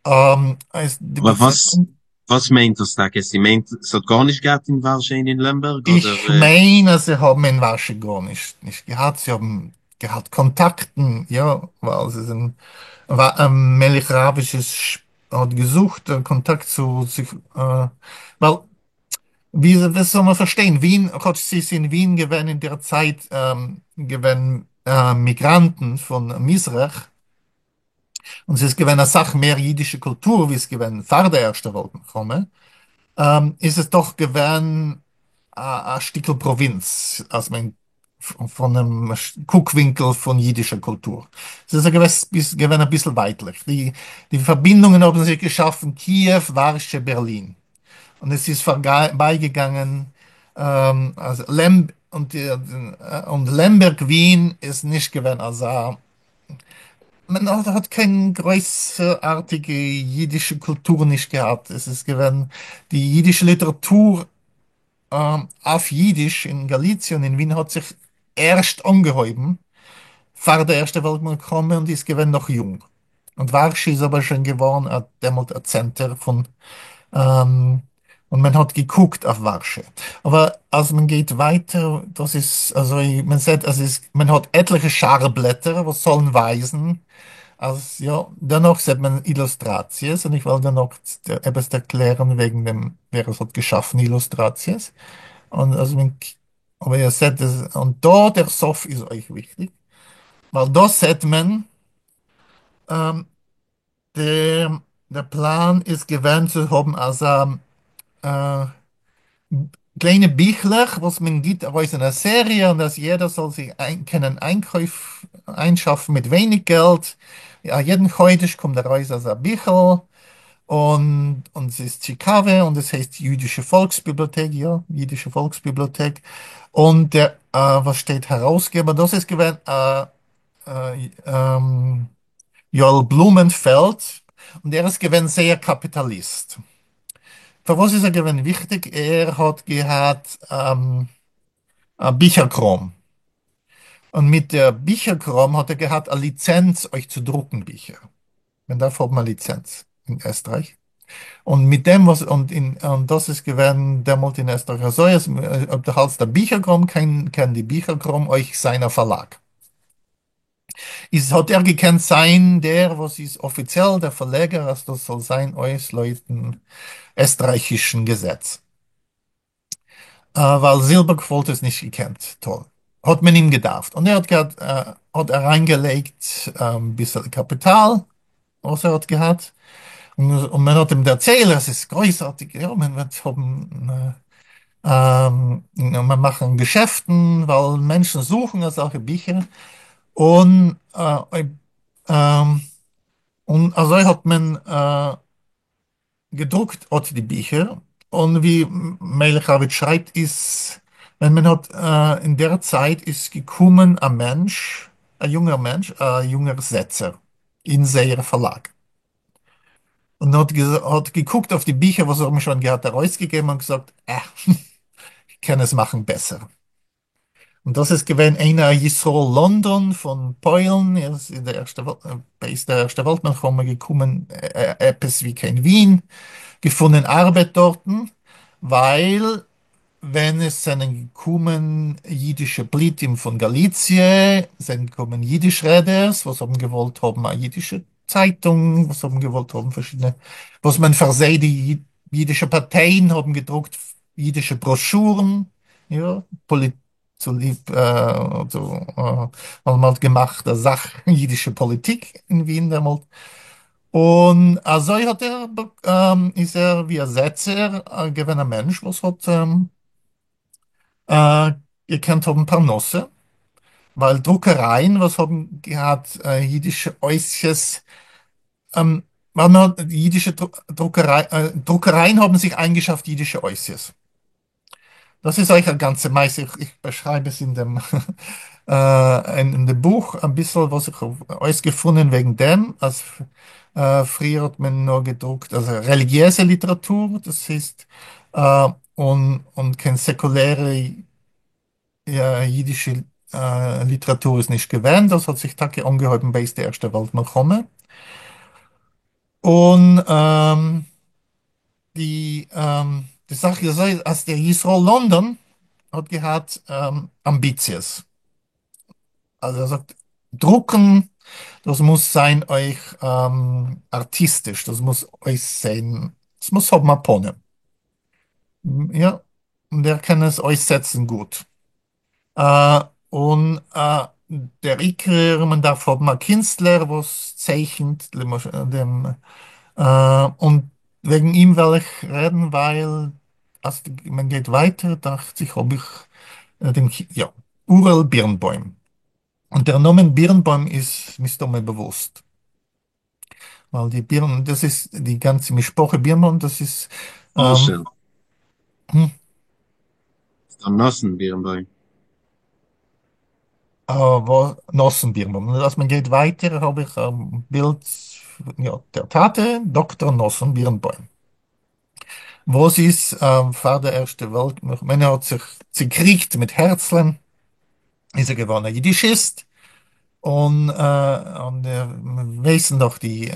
אבער וואס וואס מיינט דאס טאקע? ס'מיינט ס'האט גארנישט געהאט אין ווארשע און אין לעמבערג אדער? איך מיין אז זיי האבן אין ווארשע גארנישט נישט געהאט, זיי האבן געהאט קאנטאקטן, יא, ווייל זיי זענען, מלך ראוויטש איז האט געזוכט קאנטאקט צו זיך, ווייל ווי ווי זאל מען פארשטיין, ווין, כאטש ס'איז אין ווין געווען אין דער צייט געווען מיגראנטן פון מזרח. און ס'איז געווען אסאך מער אידישע קולטור ווי עס געווען פאר די ערשטע וועלט מלחמה, איז עס דאך געווען א שטיקל פראווינץ, אז מען פונעם קוק-ווינקל פון אידישער קולטור. ס'איז געווען אביסל ווייטליך. די פארבינדונגען האבן זיך געשאפן קיעוו, ווארשע, בערלין. און עס איז פארבייגעגאנגען אז און לעמבערג ווין איז נישט געווען אזא, מען האט קיין גרויסארטיגע אידישע קולטור נישט געהאט. עס איז געווען די אידישע ליטעראטור אויף יידיש אין גאליציע און אין ווין האט זיך ערשט אנגעהויבן פאר די ערשטע וועלט מלחמה און איז געווען נאך יונג. און ווארשע איז אבער שוין געווארן דעמאלט א צענטער פון און מען האט געקוקט אויף ווארשע. אבער אז מען גייט ווייטער דאס איז אזוי מען זעט אז איז מען האט עטליכע שער בלעטער וואס זאלן ווייזן אז יא, דערנאך זעט מען אילוסטראציעס, און איך וועל דערנאך עפעס ערקלערן וועגן דעם ווער עס האט געשאפן אילוסטראציעס, און אז מען, אבער איר זעט עס, און דא דער סוף איז אויך וויכטיג, ווייל דא זעט מען דער דער פלאן איז געווען צו האבן אזא קליינע ביכלעך וואס מען גיט ארויס אין א סעריע און אז יעדער זאל זיך קענען איינקויף איינשאפן מיט ווייניג געלט, יעדן חודש קומט ארויס אזא ביכל און ס'איז טשיקאווע און דאס הייסט אידישע פאלקס-ביבליאטעק, יא, אידישע פאלקס-ביבליאטעק, און דער וואס שטייט ארויסגעבער דאס איז געווען יואל בלומענפעלד, און ער איז געווען זייער קאפיטאליסט. פארוואס איז ער געווען וויכטיג? ער האט געהאט א ביכער קראם, און מיט דער ביכער קראם האט ער געהאט א ליצענץ אויך צו דרוקן ביכער. מען דארף האבן א ליצענץ אין עסטרייך, און מיט דעם וואס און דאס איז געווען דעמאלט אין עסטרייך אזוי אז אויב דו האלטסט א ביכער קראם קען די ביכער קראם אויך זיין א פארלאג. איז האט ער געקענט זיין דער וואס איז אפיציעל דער פארלעגער אז דאס זאל זיין אויס לויטן עסטרייכישן געזעץ, ווייל זילבערג וואלט עס נישט געקענט טון, האט מען אים געדארפט, און ער האט געהאט האט אריינגעלייגט אביסעלע קאפיטאל וואס ער האט געהאט, און מען האט אים דערציילט אז עס איז גרויסארטיג, יא מען וועט האבן מען מאכן געשעפטן ווייל מענטשן זוכן אזעלכע ביכער, און און אזוי האט מען געדרוקט אט די ביכער, און ווי מלך ראוויטש שרייבט איז ווען מען האט אין דער צייט איז געקומען א מענטש, א יונגער מענטש, א יונגער זעצער אין זייער פארלאג, און האט געקוקט אויף די ביכער וואס זיי האבן שוין געהאט ארויסגעגעבן און געזאגט, אה, איך קען עס מאכן בעסער. און דאס איז געווען איינער א ישראל לאנדאן פון פוילן, ער איז אין דער ערשטע בעת דער ערשטע וועלט מלחמה געקומען עפעס ווי קיין ווין, געפונען ארבעט דארטן, ווייל ווען עס זענען געקומען אידישע פליטים פון גאליציע, זענען געקומען אידיש רעדערס וואס האבן געוואלט האבן א אידישע צייטונג, וואס האבן געוואלט האבן פארשידענע, וואס מען פאר זיי די אידישע פארטייען האבן געדרוקט אידישע בראשורן, יא, צוליב ווייל מען האט געמאכט א זאך אידישע פאליטיק אין ווין דעמאלט, און אזוי האט ער איז ער ווי א זעצער געווען א מענטש וואס האט געקענט האבן פרנסה, ווייל דרוקערייען וואס האבן געהאט אידישע אותיות, ווייל מען האט אידישע דרוקערייען האבן זיך איינגעשאפט אידישע אותיות. דאס איז אויך א גאנצע מעשה, איך באשרייב עס אין דעם אין דעם בוך אביסל וואס איך האב אויסגעפונען וועגן דעם, אז פריער האט מען נאר געדרוקט אז רעליגיעזע ליטעראטור, דאס הייסט און קיין סעקולערע אידישע ליטעראטור איז נישט געווען, דאס האט זיך טאקע אנגעהויבן בעת די ערשטע וועלט מלחמה, און די די זאך איז אזוי אז דער ישראל לאנדאן האט געהאט אמביציעס, אז ער זאגט דרוקן דאס מוז זיין אויך ארטיסטיש, דאס מוז אויסזען, עס מוז האבן א פנים, יא, און דער קען עס אויסזעצן גוט, און דער עיקר, מען דארף האבן א קינסטלער וואס צייכנט למשל דעם, און וועגן אים וועל איך רעדן, ווייל אז מען גייט ווייטער, דאכט זיך האב איך דעם, יא, אוריאל בירנבוים. און דער נאמען בירנבוים איז מסתמא באוואוסט, ווייל די בירן, דאס איז די גאנצע משפחה בירנבוים, דאס איז פארשער. ס'דא נתן בירנבוים. נתן בירנבוים. און אז מען גייט ווייטער האב איך א בילד, יא, דער טאטע, דאקטאר נתן בירנבוים, וואס איז פאר דער ערשטע וועלט מלחמה, ווען ער האט זיך צעקריגט מיט הערצלען, איז ער געווארן א יידישיסט, און מיר ווייסן דאך די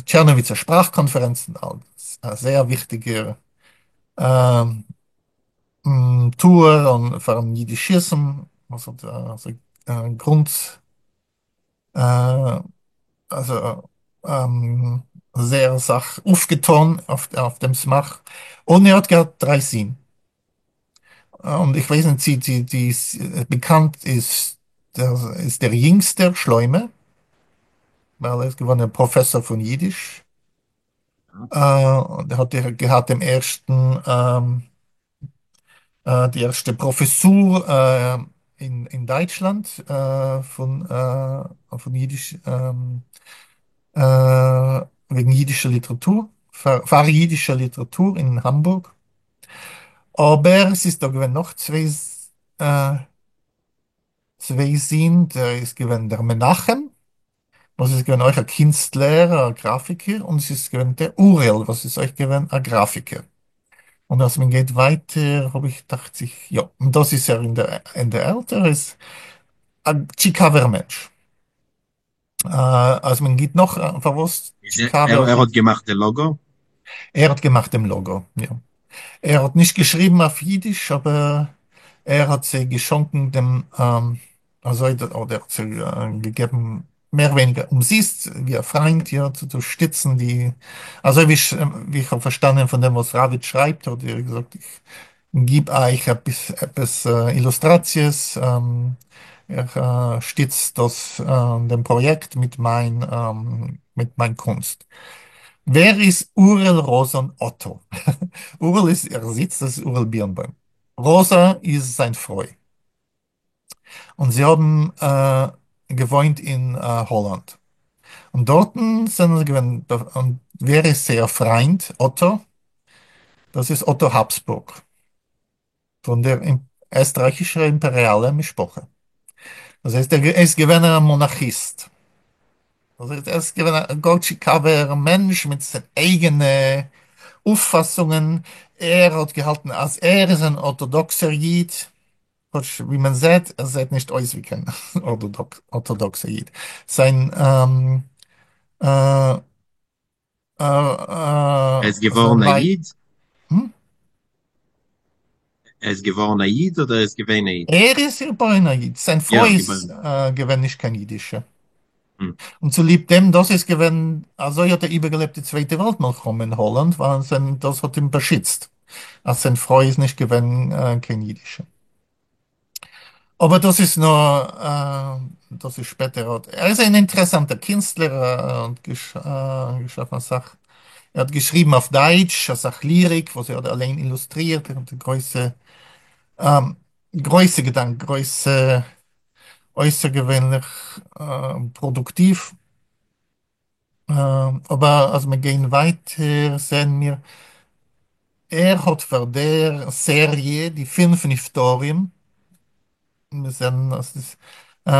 טשערנאוויצער שפראך קאנפערענצן אלס א זייער וויכטיגער טוער און פארן יידישיזם, וואס האט אזוי גרונט, also זייער אסאך אויפגעטון אויף דעם סמך, און ער האט געהאט דריי זין. און איך ווייס נישט צי צי די באקאנט איז דער איז דער יונגסטער שלמה, ווייל ער איז געווארן א פראפעסאר פון אידיש, און ער האט געהאט דעם ערשטן די ערשטע פראפעסור אין דייטשלאנד פון אידיש וועגן אידישע ליטעראטור, פאר אידישע ליטעראטור אין האמבורג. אבער עס איז דא געווען נאך צוויי זין, דער איז געווען דער מנחם, וואס איז געווען אויך א קינסטלער, א גראפיקער, און עס איז געווען דער אוריאל, וואס איז אויך געווען א גראפיקער. און אז מען גייט ווייטער, האב איך דאכט זיך, יא, און דאס איז ער אין דער עלטער, איז א טשיקאווער מענטש. אז מען גיט נאך, פארוואס טשיקאווער? ער האט געמאכט די לאגא? ער האט געמאכט דעם לאגא, יא. ער האט נישט געשריבן אויף אידיש, אבער ער האט זיי געשאנקן דעם, אזוי אדער האט זיי געגעבן מער ווייניגער אומזיסט, ווי א פריינט, יא, צו שטיצן די, אזוי ווי איך האב פארשטאנען פון דעם וואס ראוויטש שרייבט, האט ער געזאגט, איך גיב אייך עפעס אילוסטראציעס, איך שטיץ דאס דעם פראיעקט מיט מיין קונסט. ווער איז אוריאל ראזאן אטא? אוריאל איז, ער זיצט, דאס איז אוריאל בירנבוים. ראזא איז זיין פרוי. און זיי האבן געוואוינט אין האלאנד. און דארטן זענען זיי געווען, און ווער איז זייער פריינד אטא? דאס איז אטא האפסבורג, פון דער עסטרייכישער אימפעריאלער משפחה. דאס הייסט, ער איז געווען א מאנארכיסט. דאס הייסט, ער איז געווען א גאר טשיקאווער מענטש מיט זיין אייגענע אויפפאסונגען. ער האט געהאלטן אז ער איז אן ארטאדאקסער איד, כאטש ווי מען זעט, ער זעט נישט אויס ווי קיין ארטאדאקסער איד. זיין ער איז געווארן א איד? ער איז געווארן א איד אדער ער איז געווען א איד? ער איז געבוירן א איד, זיין פרוי איז געווען נישט קיין אידישע. און צוליב דעם דאס איז געווען, אזוי האט ער איבערגעלעבט די צווייטע וועלט מלחמה אין האלאנד, ווייל זיין דאס האט אים באשיצט, אז זיין פרוי איז נישט געווען קיין אידישע. אבער דאס איז נאר, דאס איז שפעטער. ער איז אן אינטערעסאנטער קינסטלער, האט געשאפן אסאך, ער האט געשריבן אויף דייטש אסאך ליריק וואס ער האט אליין אילוסטרירט, ער האט גרויסע, גרויסע געדאנק, גרויסע, אויסערגעווענליך פראדוקטיוו. אבער אז מיר גייען ווייטער זעען מיר ער האט פאר דער סעריע די פינף נפטרים, מיר זעען אז עס איז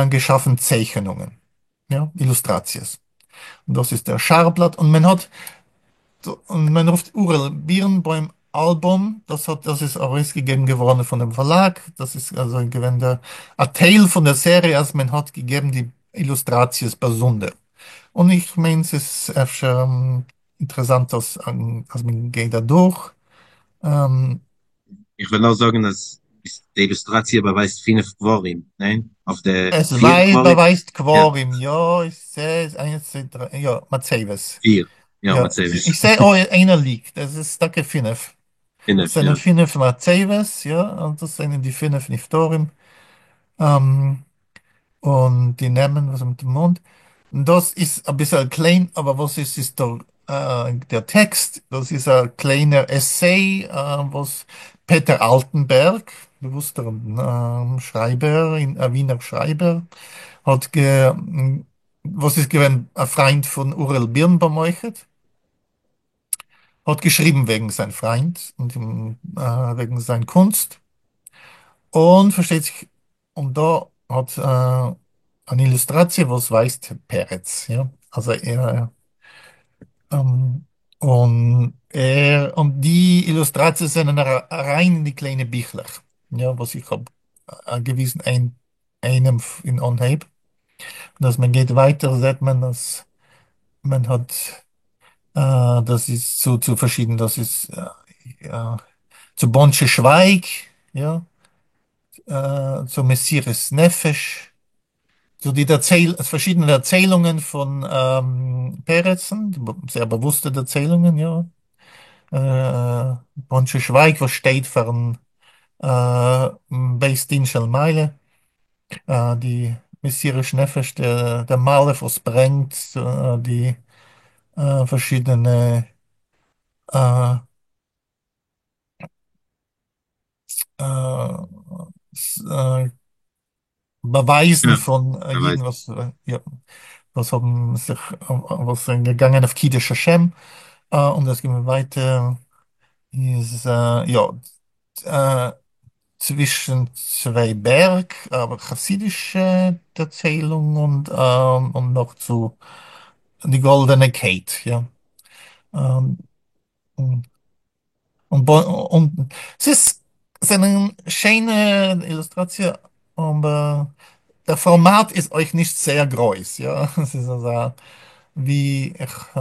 געשאפן צייכענונגען, יא, אילוסטראציעס, און דאס איז דער שער-בלאט, און מען האט, און מען רופט אוריאל בירנבוים אלבום, דאס האט, דאס איז ארויסגעגעבן געווארן פון דעם פארלאג, דאס איז אזוי געווען דער א טייל פון דער סעריע אז מען האט געגעבן די אילוסטראציעס באזונדער, און איך מיין ס'איז אפשר אינטערעסאנט אז אז מען גייט אדורך. איך וועל נאר זאגן אז די אילוסטראציע באווייזט פינף קברים, ניין? אויף די עס פיר קברים? באווייזט קברים, יא, איך זע איינס צוויי דריי, יא, מצבות. פיר, יא, יא, מצבות. איך זע אוי איינער ליגט, עס איז טאקע פינף. פינף, עס זענען יא. פינף מצבות, יא, און דאס זענען די פינף נפטרים. און די נעמען וואס האבן דערמאנט, און דאס איז אביסל קליין, אבער וואס איז איז דער דער טעקסט, דאס איז א קליינער עסיי וואס פעטער אלטענבערג, באוואוסטער שרייבער, א ווינער שרייבער, האט גע וואס איז געווען א פריינד פון אוריאל בירנבוים אויכעט, האט געשריבן וועגן זיין פריינד און וועגן זיין קונסט, און פארשטייט זיך און דא האט אן אילוסטראציע וואס ווייזט פרץ, יא, אז ער און ער און די אילוסטראציעס זענען אריין אין די קליינע ביכלעך, יא, וואס איך האב געוויזן אין איינעם אין אנהייב, און אז מען גייט ווייטער זעט מען אז מען האט דאס איז צו פארשידן, דאס איז צו באנטשע שווייג, יא, צו מסירת נפש, צו די דערצייל פארשידענע דערציילונגען פון פרצן, זייער באוואוסטע דערציילונגען, יא, באנטשע שווייג וואס שטייט פארן בית דין של מעלה, די מסירת נפש, דער מלאך וואס ברענגט די פארשידענע באווייזן פון אידן וואס יא וואס האבן זיך וואס זענען געגאנגען אויף קידוש השם, און דאס גייען מיר ווייטער איז יא צווישן צוויי בערג, א חסידישע דערציילונג און און נאך צו די גאלדענע קייט יא. און ס'איז זענען שיינע אילוסטראציע אבער דער פארמאט איז אויך נישט זייער גרויס יא ס'איז אזא ווי איך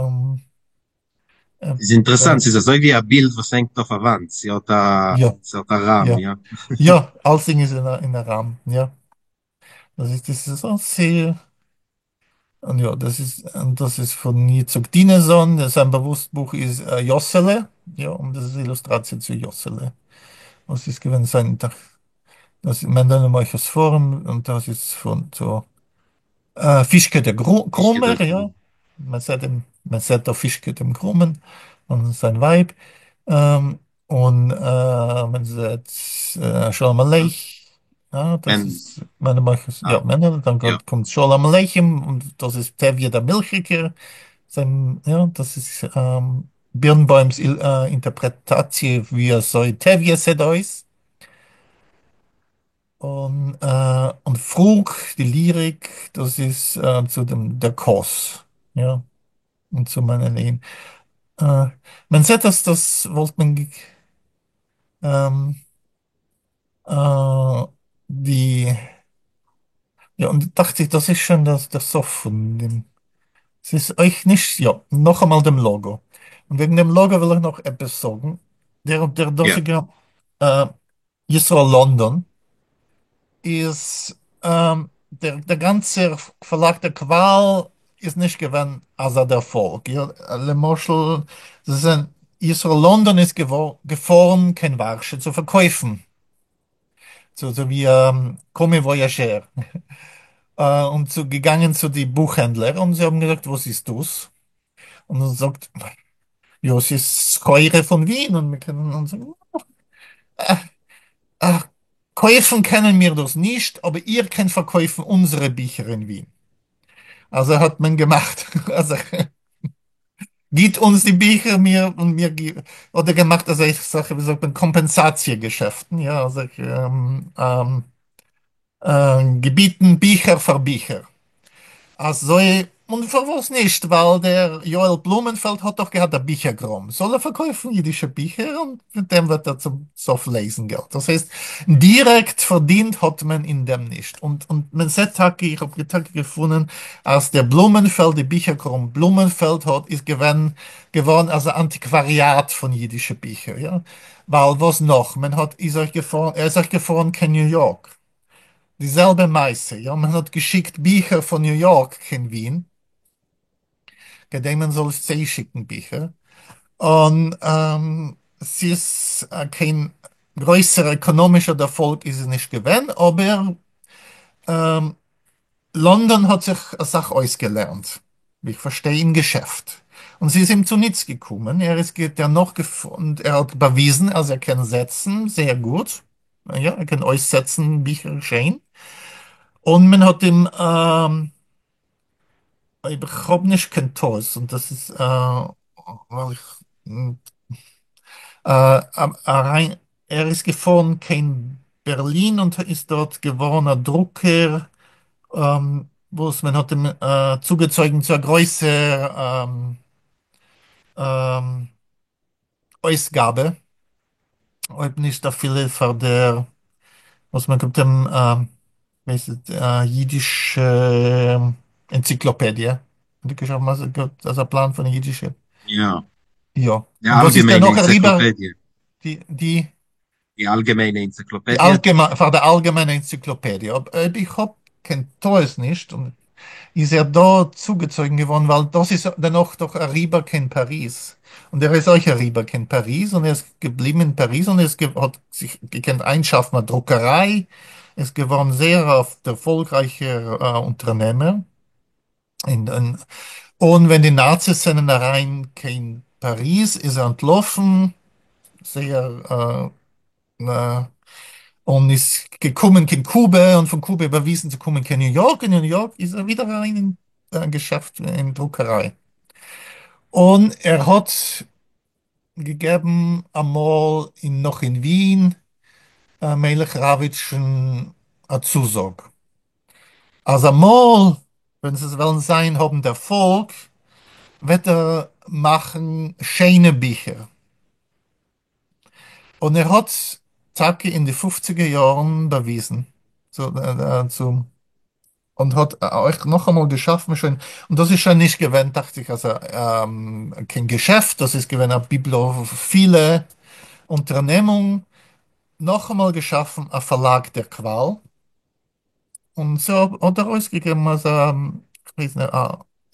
ס'איז אינטערעסאנט ס'איז אזוי ווי א בילד וואס הענגט אויף א וואנט ס'האט א ס'האט א ראם יא. יא אלסדינג איז אין א ראם יא דאס איז דאס איז זייער און יא, דאס איז, און דאס איז פון יצחק דינעזאן, זיין באוואוסט בוך איז יאסעלע, יא, און דאס איז אילוסטראציע צו יאסעלע, וואס איז געווען זיין, דאס איז מענדעלע מוכר ספרים, און דאס איז פון צו פישקע דער קרומער, יא, מען זעט דעם, מען זעט דא פישקע דעם קרומען און זיין ווייב, און מען זעט שלום עליכם, אה, דאס איז מיינע מוחות, יא, מענדעלע, דאן קומט שלום עליכם, און דאס איז טביה דער מילכיגער, זיין, יא, דאס איז בירנבוים'ס אינטערפרעטאציע ווי אזוי טביה זעט אויס, און און פרוג, די ליריק, דאס איז צו דעם דער כוס, יא. און צו מיינע לעבן. מען זעט אז דאס וואלט מען די יא און דאכט זיך דאס איז שוין דער סוף פון דעם ס'איז אויך נישט יא נאכאמאל דעם לאגא און וועגן דעם לאגא וויל איך נאך עפעס זאגן דער דער דאזיגער ישראל לאנדאן איז דער דער גאנצער פארלאג דער קוואל איז נישט געווען אזא דערפאלג, למשל זיי זענען ישראל לאנדאן איז געפארן קיין ווארשע צו פארקויפן אזוי ווי קאמיוואיאזשער און צו געגאנגען צו די בוכהענדלער און זיי האבן געזאגט וואס איז דאס? און ער זאגט יא ס'איז סחורה פון ווין און מ'קען און זאגן קויפן קענען מיר דאס נישט אבער איר קענט פארקויפן אונזערע ביכער אין ווין. אזוי האט מען געמאכט אז גיט אונז די ביכער מיר און מיר אדער געמאכט אזעלכע זאכן ווי זאגט מען קאמפענסאציע געשעפטן יא אזעלכע געביטן ביכער פאר ביכער. אזוי, און פארוואס נישט? ווייל דער יואל בלומענפעלד האט דאך געהאט א ביכער קראם, זאל ער פארקויפן אידישע ביכער און מיט דעם וועט ער צום סוף לעזן געלט. דאס הייסט, דירעקט פארדינט האט מען אין דעם נישט. און און מען זעט טאקע, איך האב טאקע געפונען אז דער בלומענפעלד, די ביכער קראם בלומענפעלד האט איז געווען געווארן אזא אנטיקוואריאט פון אידישע ביכער, יא. ווייל וואס נאך? מען האט איז אויך געפארן, ער איז אויך געפארן קיין ניו יארק. די זעלבע מעשה, יא, מען האט געשיקט ביכער פון ניו יארק קיין ווין, כדי מען זאל עס צעשיקן ביכער, און ס'איז קיין גרויסער עקאנאמישער דערפאלג איז עס נישט געווען, אבער. לאנדאן האט זיך אסאך אויסגעלערנט, ווי איך פארשטיי, אין געשעפט, און ס'איז אים צוניץ געקומען. ער איז דערנאך און ער האט באוויזן אז ער קען זעצן זייער גוט, יא, ער קען אויסזעצן ביכער שיין, און מען האט אים, אויב איך האב נישט קיין טעות, און דאס איז ווייל איך אריין, ער איז געפארן קיין בערלין און איז דארט געווארן א דרוקער, וואס מען האט אים צוגעצויגן צו א גרויסער אויסגאבע, אויב נישט אפילו פאר דער וואס מען קומט אים, ווייס איך, אידישע ענציקלאפעדיע, אזא פלאן פון אידישע. יא. יא. די און דאס איז אלגעמיינע דערנאך אריבער ענציקלאפעדיע. די די אלגעמיינע ענציקלאפעדיע? פאר די אלגעמיינע ענציקלאפעדיע, אויב איך האב קיין טעות נישט, און איז ער דא צוגעצויגן געווארן, ווייל דאס איז דערנאך דאך אריבער קיין פאריז, און ער איז אויך אריבער קיין פאריז, און ער איז געבליבן אין פאריז, און ער האט זיך געקענט איינשאפן א דרוקעריי, איז געווארן זייער א דערפאלגרייכער אונטערנעמער. און ווען די נאציס זענען אריין קיין פאריז איז ער אנטלאפן זייער און איז געקומען קיין קובע, און פון קובע באוויזן צו קומען קיין ניו יארק, און אין ניו יארק איז ער ווידער אריין אין געשעפט אין דרוקעריי, און ער האט געגעבן אמאל אין נאך אין ווין מלך ראוויטשן א צוזאג אז אמאל ווען זיי וועלן זיין האבן דערפאלג וועט ער מאכן שיינע ביכער, און ער האט טאקע אין די פופציגער יארן באוויזן צו און האט אויך נאכאמאל געשאפן שוין, און דאס איז שוין נישט געווען דאכט זיך אז קיין געשעפט, דאס איז געווען א ביבליאפילע אונטערנעמונג, נאכאמאל געשאפן א פארלאג דער קוואל, און ס'האט ארויסגעגעבן אזא, כ'ווייס נישט,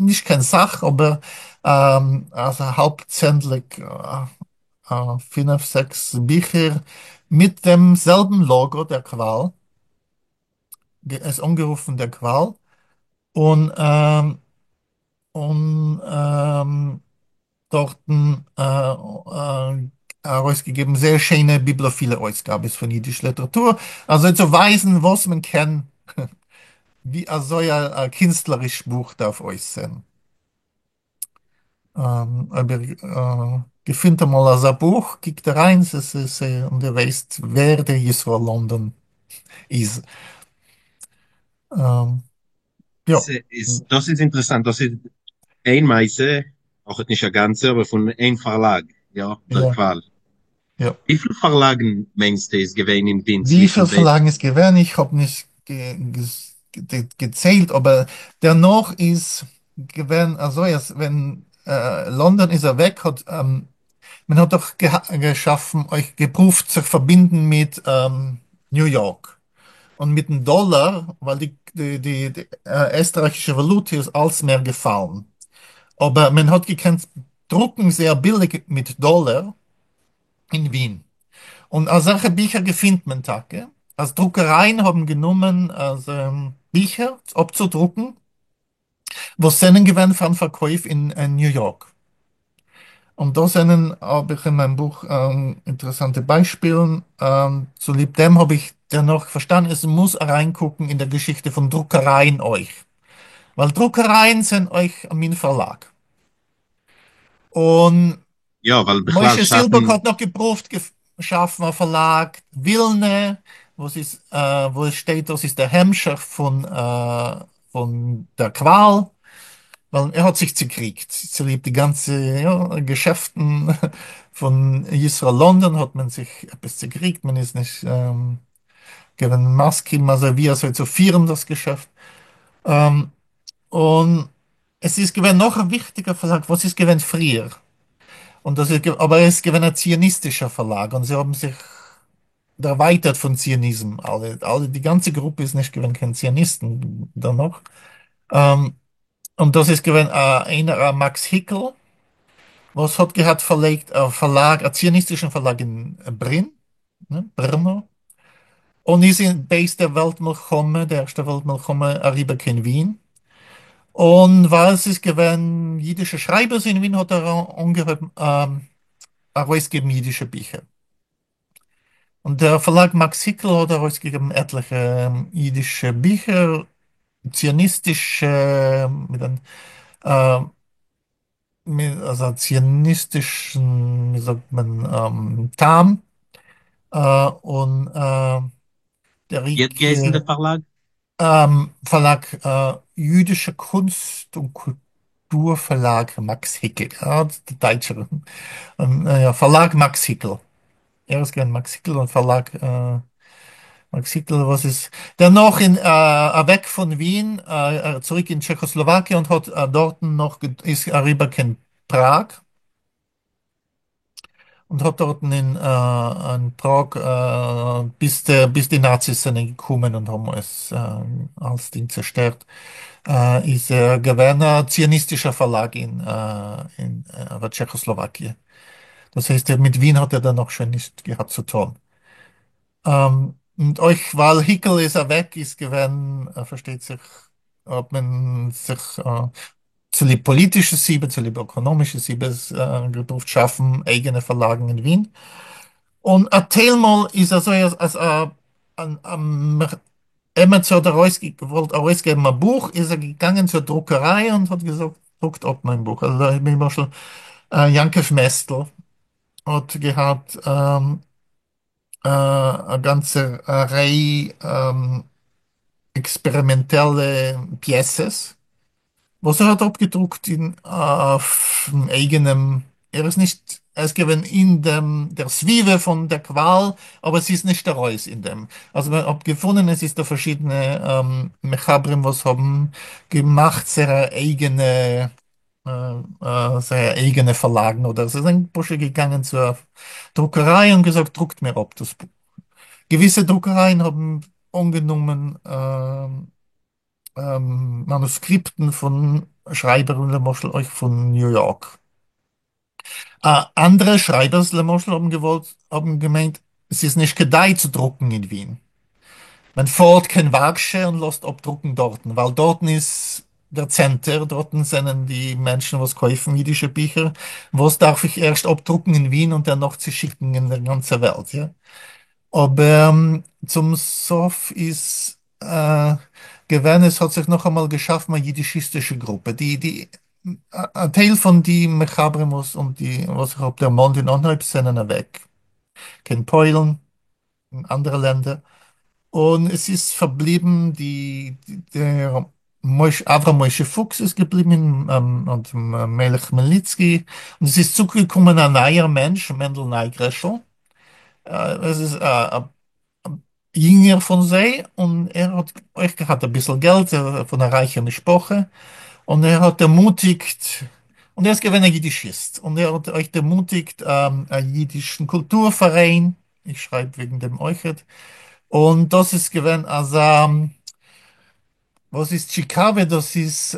נישט קיין סאך, אבער אזא האלב צענדליג, פינף זעקס ביכער מיט דעם זעלבן לאגא דער קוואל, עס אנגערופן דער קוואל, און און דארטן ארויסגעגעבן זייער שיינע ביבליאפילע אויסגאבעס פון אידיש ליטעראטור, אזוי צו ווייזן וואס מען קען, ווי אזוי א קינסטלעריש בוך דארף אויסזען. אויב איר געפינט אמאל אזא בוך, קוקט אריין, און איר ווייסט ווער דער ישראל לאנדאן איז. יא. דאס איז אינטערעסאנט, דאס איז איין מעשה, אויך נישט א גאנצע, אבער פון איין פארלאג, יא, דער קוואל. יא. וויפיל פארלאגן מיינסטו איז געווען אין ווין וויפיל פארלאגן איז געווען? איך האב נישט געציילט, אבער דערנאך איז געווען אזוי אז ווען לאנדאן איז אוועק האט מען האט דאך געשאפן אויך געפרואווט זיך פארבינדן מיט ניו יארק און מיטן דאלאר, ווייל די עסטרייכישע וואלוטע איז אלץ מער געפאלן, אבער מען האט געקענט דרוקן זייער ביליג מיט דאלער אין ווין, און אזעלכע ביכער געפינט מען טאקע, אז דרוקערייען האבן גענומען ביכער אפצודרוקן וואס זענען געווען פארן פארקויף אין ניו יארק, און דאס זענען, האב איך אין מיין בוך אינטערעסאנטע ביישפילן, צוליב דעם האב איך דערנאך פארשטאנען עס מוז אריינקוקן אין דער געשיכטע פון דרוקערייען אויך, ווייל דרוקערייען זענען אויך א מין פארלאג. און יא, ווייל בכלל משה שאפן. זילבערג האט נאך געפרואווט שאפן א פארלאג, ווילנע, וואס איז וואו עס שטייט דאס איז דער המשך פון פון דער קוואל, ווייל ער האט זיך צוקריגט צוליב די גאנצע געשעפטן פון ישראל לאנדאן האט מען זיך עפעס צוקריגט, מען איז נישט געווען מסכים אזוי ווי אזוי צו פירן דאס געשעפט, און עס איז געווען נאך א וויכטיגער פארלאג וואס איז געווען פריער, און דאס איז אבער עס איז געווען א ציוניסטישער פארלאג און זיי האבן זיך דערווייטערט פון ציוניזם, אלע אלע די גאנצע גרופע איז נישט געווען קיין ציוניסטן דערנאך, און דאס איז געווען א איינער א מאקס היקל וואס האט געהאט פארלייגט א פארלאג, א ציוניסטישן פארלאג אין ברין, ברנא. און איז אין בעת דער וועלט-מלחמה, דער ערשטער וועלט-מלחמה, אַריבער קיין ווין. און ווייל ס'איז געווען יידישע שרייבערס אין ווין, האָט ער אָנגעהויבן אַרויסגעבן יידישע ביכער. און דער פארלאג מאקס היקל האט ארויסגעגעבן עטליכע אידישע ביכער, ציוניסטישע, מיט אן מיט אזא ציוניסטישן, ווי זאגט מען, טעם, און דער ווי האט געהייסן דער פארלאג? פארלאג Jüdische Kunst und Kulturverlag Max Hickel, ja, די דייטשער פארלאג מאקס היקל, ער איז געווען מאקס היקל און פארלאג מאקס היקל וואס איז דערנאך אין אוועק פון ווין צוריק אין טשעכאסלאוואקיע און האט דארטן נאך איז אריבער קיין פראג. און האט דארטן אין פראג ביז ביז די נאציס זענען געקומען און האבן עס אלסדינג צעשטערט, איז ער געווען א ציוניסטישער פארלאג אין טשעכאסלאוואקיע. דאס הייסט מיט ווין האט ער דערנאך שוין נישט געהאט צו טון. און אויך ווייל היקל איז אוועק איז געווען פארשטייט זיך האט מען זיך צוליב פאליטישע סיבות, צוליב עקאנאמישע סיבות געדארפט שאפן אייגענע פארלאגן אין ווין. און א טייל מאל איז אזוי אז עמעץ האט געוואלט ארויסגעבן א בוך איז ער געגאנגען צו א דרוקעריי און האט געזאגט דרוקט אפ מיין בוך. למשל יעקב מעסטל האט געהאט א גאנצע ריי עקספערימענטעלע פיעסעס וואס ער האט אפגעדרוקט אין אויפן אייגענעם, ער איז נישט, ער איז געווען אין דעם דער סביבה פון דער קוואל, אבער עס איז נישט ארויס אין דעם, אז מען האט געפונען עס איז דא פארשידענע מחברים וואס האבן געמאכט זייערע אייגענע זייער אייגענע פארלאגן אדער זיי זענען פשוט געגאנגען צו א דרוקעריי און געזאגט דרוקט מיר אפ דאס בוך. געוויסע דרוקערייען האבן אנגענומען מאנוסקריפטן פון שרייבער למשל אויך פון ניו יארק. אנדערע שרייבערס למשל האבן געוואלט האבן געמיינט עס איז נישט כדאי צו דרוקן אין ווין. מען פארט קיין ווארשע און לאזט אפדרוקן דארטן, ווייל דארטן איז דער צענטער, דארטן זענען די מענטשן וואס קויפן אידישע ביכער, וואס דארף איך ערשט אפדרוקן אין ווין און דערנאך צו שיקן אין דער גאנצער וועלט, יא? אבער צום סוף איז געווען, עס האט זיך נאכאמאל געשאפן א אידישיסטישע גרופע, די די א טייל פון די מחברים וואס און די וואס איך האב דערמאנט אין אנהויב זענען אוועק קיין פוילן און אנדערע לענדער, און עס איז פארבליבן די דער משה אברהם משה פוקס איז געבליבן אין און מלך כמעלניצקי, און עס איז צוגעקומען א נייער מענטש מענדל נייגרעשל, עס איז א יונגער פון זיי, און ער האט אויך געהאט אביסל געלט פון א רייכע משפחה, און ער האט דערמוטיגט, און ער איז געווען א יידישיסט, און ער האט אויך דערמוטיגט א יידישן קולטור פאראיין, איך שרייב וועגן דעם אויכעט, און דאס איז געווען אזא, וואס איז טשיקאווע, דאס איז,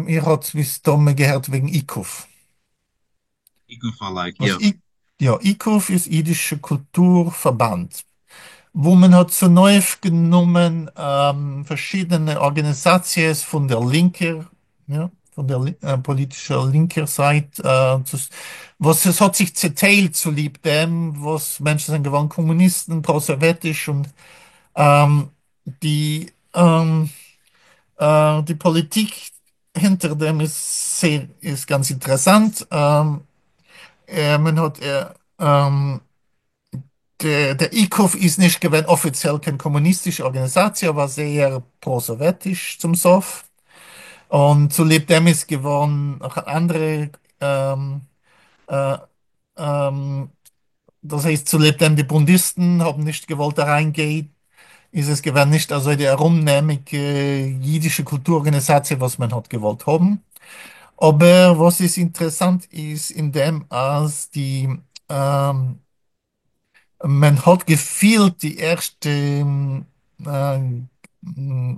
איר האט מסתמא געהערט וועגן איקוף. איקוף פארלאג, יא. יא, איקוף איז אידישע קולטור פארבאנד, וואו מען האט צונויפגענומען פארשידענע ארגאניזאציעס פון דער לינקער, יא, פון דער פאליטישער לינקער זייט, וואס עס האט זיך צעטיילט צוליב דעם וואס מענטשן זענען געווארן קאמוניסטן, פרא-סאוועטיש, און די די פאליטיק הינטער דעם איז זייער איז גאנץ אינטערעסאנט, מען האט דער איקוף איז נישט געווען אפיציעל קיין קאמוניסטישע ארגאניזאציע אבער זייער פרא-סאוועטיש צום סוף, און צוליב דעם איז געווארן נאך אנדערע, דאס הייסט צוליב דעם די בונדיסטן האבן נישט געוואלט אריינגיין איז עס געווען נישט אזוי די ארומנעמיגע אידישע קולטור ארגאניזאציע וואס מען האט געוואלט האבן. אבער וואס איז אינטערעסאנט איז אין דעם אז די מען האט געפילט די ערשטע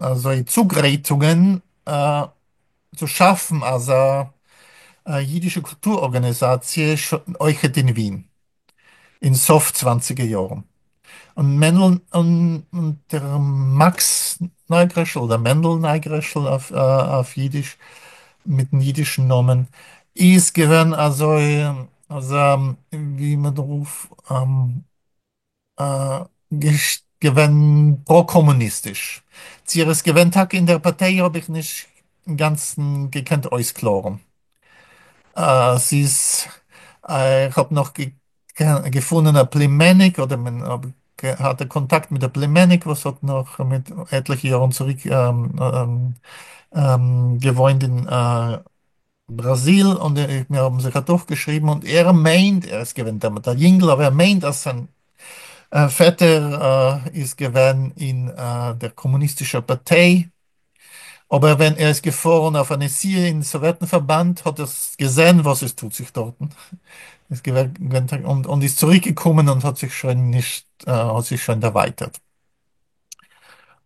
אזוי צוגרייטונגען צו שאפן אזא אידישע קולטור ארגאניזאציע אויכעט אין ווין אין סוף צוואנציגער יארן. און מענדל און דער מאקס נייגרעשל אדער מענדל נייגרעשל אויף אידיש מיטן אידישן נאמען איז געווען אזוי אזא ווי מען רופט געווען פרא-קאמוניסטיש. צו ער איז געווען טאקע אין דער פארטיי האב איך נישט אינגאנצן געקענט אויסקלארן. ס'איז איך האב נאך געפונען א פלימעניק אדער מען האט א קאנטאקט מיט א פלימעניק וואס האט נאך מיט עטליכע יארן צוריק געוואוינט אין בראזיל און מיר האבן זיך אדורכגעשריבן און ער מיינט, ער איז געווען דעמאלט א יונגל, אבער ער מיינט אז זיין פעטער איז געווען אין דער קאמוניסטישער פארטיי, אבער ווען ער איז געפארן אויף א נסיעה אין סאוועטן פארבאנד האט ער געזען וואס עס טוט זיך דארטן, איז געווען און איז צוריק געקומען און האט זיך שוין נישט האט זיך שוין דערווייטערט.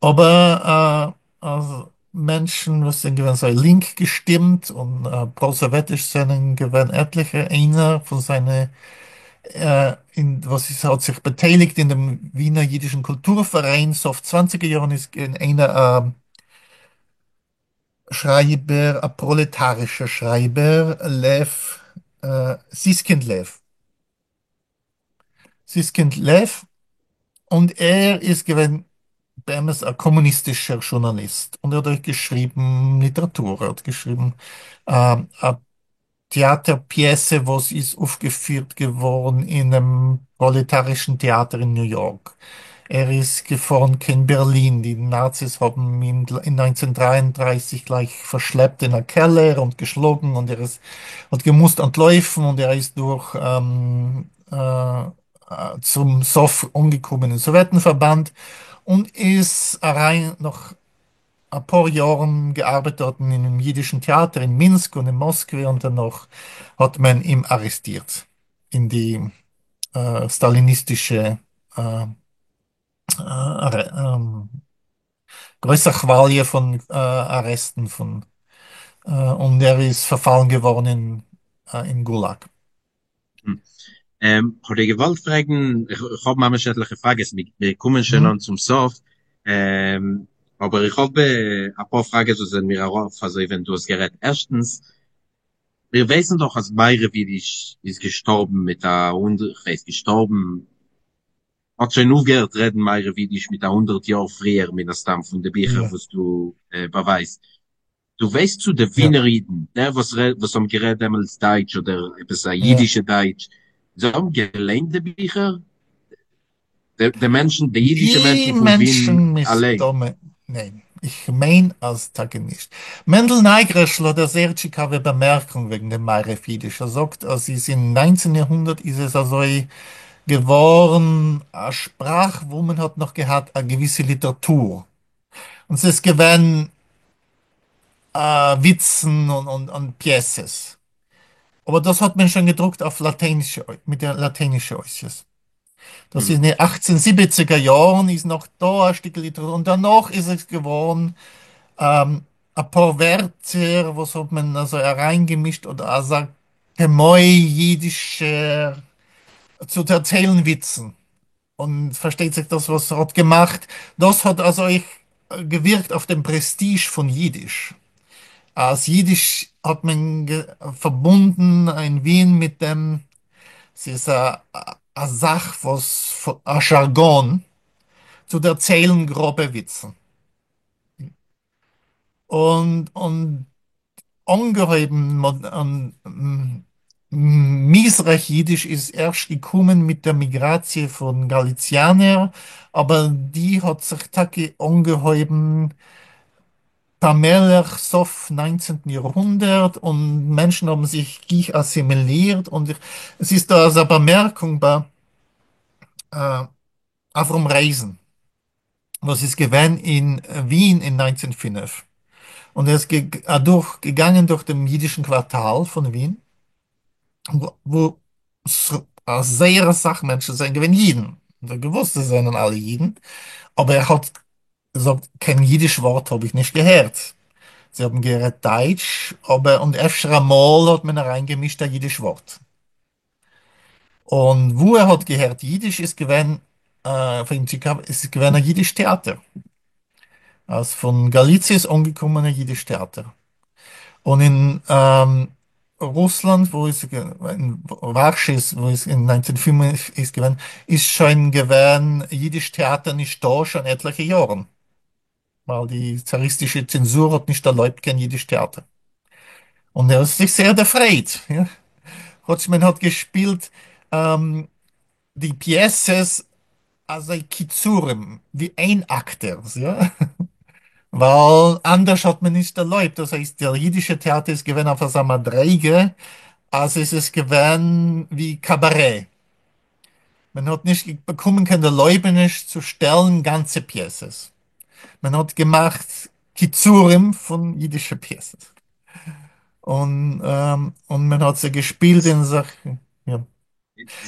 אבער אז מענטשן וואס זענען געווען זייער לינק געשטימט און פרא-סאוועטיש זענען געווען עטליכע, איינער פון זיינע אין וואס איז האט זיך באטייליגט אין דעם ווינער אידישן קולטור פאראיין סוף צוואנציגער יארן איז געווען איינער א שרייבער א פראלעטארישער שרייבער לעוו זיסקינד לעוו זיסקינד לעוו און ער איז געווען באמת א קאמוניסטישער זשורנאליסט און ער האט אויך געשריבן ליטעראטור, ער האט געשריבן א טעאטער פיעסע וואס איז אויפגעפירט געווארן אינעם פראלעטארישן טעאטער אין ניו יארק. ער איז געפארן קיין בערלין, די נאציס האבן אים אין 1933 גלייך פארשלעפט אין א קעלער און געשלאגן און ער איז האט געמוזט אנטלויפן און ער איז דורך צום סוף אנגעקומען אין סאוועטן פארבאנד און איז אריין נאך אפאר יארן געארבעט דארטן אינעם אידישן טעאטער אין מינסק און אין מאסקווע און דערנאך האט מען אים ארעסטירט אין די סטאליניסטישע גרויסע כוואליע פון ארעסטן פון און ער איז פארפאלן געווארן אין גולאג. כ'האב דיר געוואלט פרעגן, איך האב ממש עטליכע פראגעס, מיר קומען שוין אן צום סוף, אבער איך האב אפאר פראגעס וואס זענען מיר ארויף אזוי ווען דו האסט גערעדט. ערשטנס, מיר ווייסן דאך אז מערב אידיש איז געשטארבן מיט א הונדערט, כ'ווייס, געשטארבן, האט שוין אויפגעהערט רעדן מערב אידיש מיט א הונדערט יאר פריער מן הסתם פון די ביכער וואס דו באווייזט. דו ווייסט צו די ווינער אידן, דער וואס וואס האבן גערעדט דעמאלטס דייטש אדער עפעס א אידישע דייטש, זיי האבן געליינט די ביכער? די מענטשן, די אידישע מענטשן פון ווין אליין? ניין, איך מיין אז טאקע נישט. מענדל נייגרעשל האט א זייער טשיקאווע באמערקונג וועגן דעם מערב אידיש, ער זאגט אז איז אין ניינצן יארהונדערט איז עס אזוי געווארן א שפראך וואו מען האט נאך געהאט א געוויסע ליטערטור, און ס'איז געווען וויצן און פיעסעס, אבער דאס האט מען שוין געדרוקט אויף לאטיינישע, מיט די לאטיינישע אותיות. דאס איז אין די אכצן זיבעציגער יארן איז נאך דא א שטיקל ליטעראטור, און דערנאך איז עס געווארן אפאר ווערטער וואס האט מען אזוי אריינגעמישט אדער אזא כמו אידישער צו דערציילן וויצן. און פארשטייט זיך דאס וואס ער האט געמאכט, דאס האט אזוי געווירקט אויף דעם פרעסטיזש פון אידיש, אז אידיש האט מען פארבונדן אין ווין מיט דעם, ס'איז א זאך וואס, א זשארגאן צו דערציילן גראבע וויצן. און אנגעהויבן מזרח אידיש איז ערשט געקומען מיט דער מיגראציע פון גאליציאנער, אבער די האט זיך טאקע אנגעהויבן פאמעלעך סוף ניינצנטן יארהונדערט און מענטשן האבן זיך גיך אסימילירט און עס איז דא אזא באמערקונג ביי אברהם רייזן וואס איז געווען אין ווין אין 1905, און ער איז אדורך געגאנגען דורך דעם אידישן קווארטאל פון ווין, וואו זייער אסאך מענטשן זענען געווען אידן, און ער האט געוואוסט זיי זענען אלע אידן, אבער ער האט געזאגט קיין אידיש ווארט האב איך נישט געהערט, זיי האבן גערעדט דייטש, אבער און אפשר אמאל האט מען אריינגעמישט א אידיש ווארט. און וואו ער האט געהערט אידיש איז געווען פון טשיקאווע, עס איז געווען א אידיש טעאטער. אז פון גאליציע איז אנגעקומען א אידיש טעאטער. און אין רוסלאנד, וואו איז אין ווארשע איז, וואו איז אין 1905 איז געווען, איז שוין געווען אידיש טעאטער נישטא שוין עטליכע יארן. ווייל די צאריסטישע צענזור האט נישט ערלויבט קיין אידיש טעאטער. און ער האט זיך זייער דערפרייט, יא. כאטש מען האט געשפילט די פיעסעס אזוי קיצורים, ווי איין-אקטערס, יא. ווייל אנדערש האט מען נישט ערלויבט. דאס הייסט, דער אידישער טעאטער איז געווען אויף אזא מדריגה, אז עס איז געווען ווי קאבארע. מען האט נישט באקומען קיין ערלויבעניש צו שטעלן גאנצע פיעסעס. מען האט געמאכט קיצורים פון אידישע פיעסעס. און און מען האט זיי געשפילט אין זיך. יא.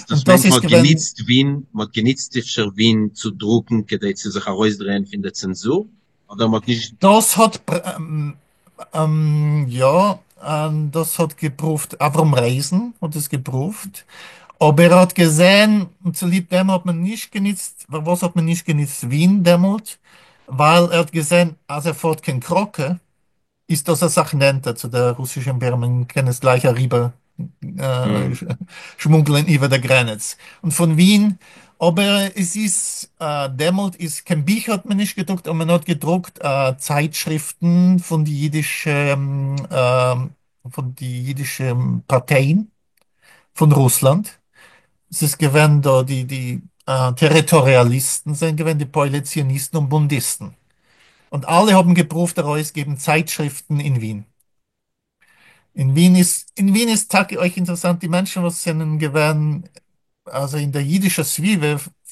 דאס מיינט מ'האט געניצט ווין, מ'האט געניצט אפשר ווין צו דרוקן כדי צו זיך ארויסדרייען פון די צענזור? אדער מ'האט נישט. דאס האט יא, דאס האט געפרואווט אברהם רייזן האט עס געפרואווט, אבער ער האט געזען און צוליב דעם האט מען נישט גענוצט, פארוואס האט מען נישט גענוצט ווין דעמאלט, ווייל ער האט געזען אז ער פארט קיין קראקע איז דאס אסאך נענטער צו דער רוסישע אימפעריע, מען קען עס גלייך אריבער שמוגלען איבער דער גרעניץ, און פון ווין, אבער עס איז דעמאלט איז קיין ביכער האט מען נישט געדרוקט, און מען האט געדרוקט צייטשריפטן פון די אידישע פון די אידישע פארטייען פון רוסלאנד, עס איז געווען דא די טעריטאריאליסטן זענען געווען די פועלי ציוניסטן און בונדיסטן, און אלע האבן געפרואווט ארויסגעבן צייטשריפטן אין ווין. אין ווין איז, אין ווין איז טאקע אויך אינטערעסאנט די מענטשן וואס זענען געווען אזוי אין דער אידישער סביבה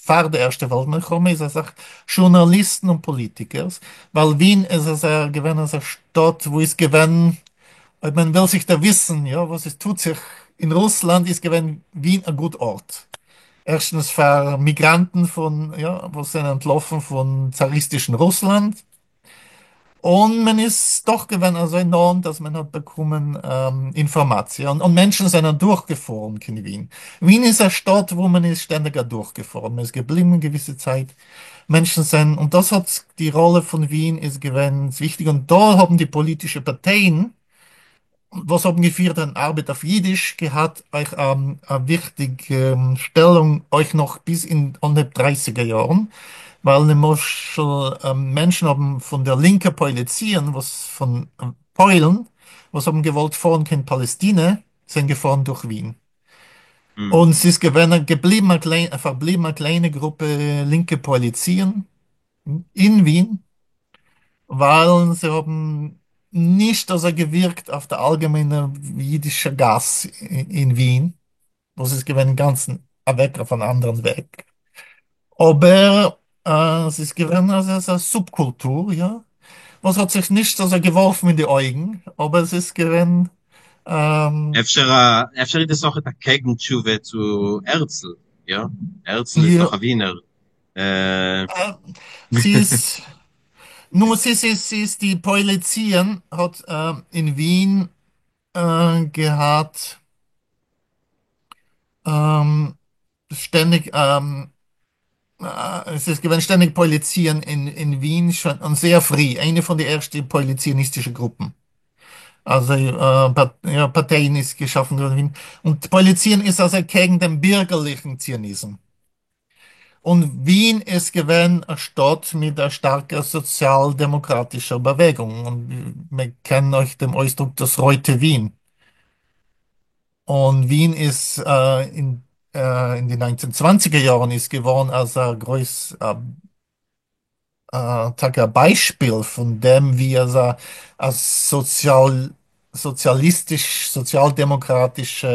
פאר די ערשטע וועלט מלחמה איז אסאך זשורנאליסטן און פאליטיקערס, ווייל ווין איז אזא געווען אזא שטאט וואו איז געווען אויב מען וויל זיך דערוויסן יא וואס עס טוט זיך אין רוסלאנד איז געווען ווין א גוט ארט, ערשטנס פאר מיגראנטן פון יא וואס זענען אנטלאפן פון צאריסטישן רוסלאנד, און מען איז דאך געווען אזוי נאנט אז מען האט באקומען אינפארמאציע, און מענטשן זענען דורכגעפארן קיין ווין. ווין איז א שטאט וואו מען איז שטענדיג אדורכגעפארן, מען איז געבליבן א געוויסע צייט, מענטשן זענען, און דאס האט, די ראלע פון ווין איז געווען וויכטיג, און דא האבן די פאליטישע פארטייען וואס האבן געפירט אן ארבעט אויף אידיש געהאט אויך א וויכטיגע שטעלונג אויך נאך ביז אין אנהייב דרייסיגער יארן, ווייל למשל מענטשן האבן פון דער לינקע פועלי ציון וואס פון פוילן וואס האבן געוואלט פארן קיין פאלעסטינע זענען געפארן דורך ווין, און ס'איז געווען געבליבן א קליינע פארבליבן א קליינע גרופע לינקע פועלי ציון אין ווין, ווייל זיי האבן נישט אזוי געווירקט אויף די אלגעמיינע אידישע גאס אין ווין, וואס איז געווען אינגאנצן אוועק אויף אן אנדערן וועג, אבער עס איז געווען אזא סובקולטור, יא, וואס האט זיך נישט אזוי געווארפן אין די אויגן, אבער עס איז געווען. אפשר אפשר איז דאס אויך א קעגן תשובה צו הערצל, יא? הערצל איז דאך א ווינער. ס'איז, נו, ס'איז, ס'איז די פועלי ציון האט אין ווין געהאט שטענדיג, עס איז געווען שטענדיג פועלי ציון אין ווין שוין און זייער פרי, איינע פון די ערשטע פועלי ציוניסטישע גרופן, אזוי פארטייען איז געשאפן געווארן אין ווין, און פועלי ציון איז אזוי קעגן דעם בירגערליכן ציוניזם. און ווין איז געווען א שטאט מיט א שטארקער סאציאל דעמאקראטישער באוועגונג, און מען קען אויך דעם אויסדרוק דאס רויטע ווין. און ווין איז אין די ניינצן צוואנציגער יארן איז געווארן אזא גרויס טאקע א ביישפיל פון דעם ווי אזא א סאציאל סאציאליסטיש סאציאל דעמאקראטישע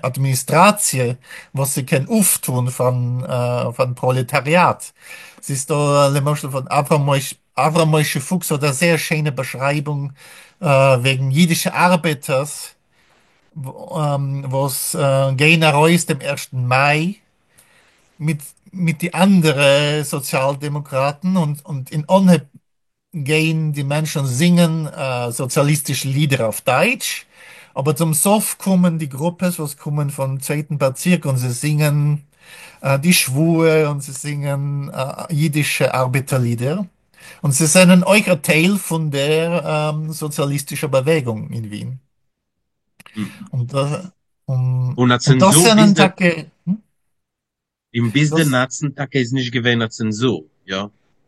אדמיניסטראציע וואס זי קען אויפטון פארן פארן פראלעטאריאט. ס'איז דא למשל פון אברהם משה אברהם משה פוקס האט א זייער שיינע באשרייבונג וועגן אידישע ארבעטערס וואס גייען ארויס דעם ערשטן מאי מיט מיט די אנדערע סאציאל דעמאקראטן און און אין אנהייב גייען די מענטשן זינגען סאציאליסטישע לידער אויף דייטש, אבער צום סוף קומען די גרופעס וואס קומען פון צווייטן באצירק און זיי זינגען די שבועה און זיי זינגען יידישע ארבעטער-לידער, און זיי זענען אויך א טייל פון דער סאציאליסטישער באוועגונג אין ווין. און דאס, און, און א און דאס צענזור זענען ביז די טאקע, hm? און ביז די דאס, נאצן טאקע איז נישט געווען א צענזור, יא,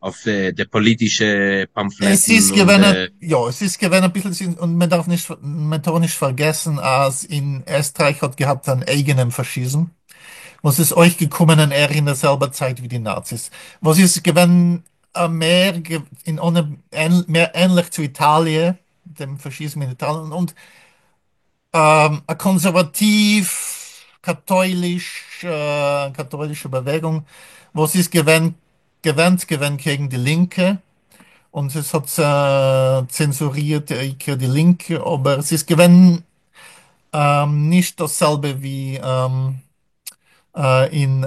אויף די פאליטישע עס פאמפלעטן איז און געווען די. א, יא, עס איז געווען אביסל, און מען דארף נישט, מען טאר נישט פארגעסן אז אין עסטרייך האט געהאט זיין אייגענעם פאשיזם, וואס איז אויך געקומען אן ערך אין דער זעלבער צייט ווי די נאציס, וואס איז געווען מער אין מער ענליך צו איטאליע, דעם פאשיזם אין איטאליע, און א קאנסערוואטיוו קאטויליש קאטוילישע באוועגונג וואס איז געווען געווענדט געווען קעגן די לינקע, און עס האט צענזורירט בעיקר די לינקע, אבער עס איז געווען נישט דאס זעלבע ווי אין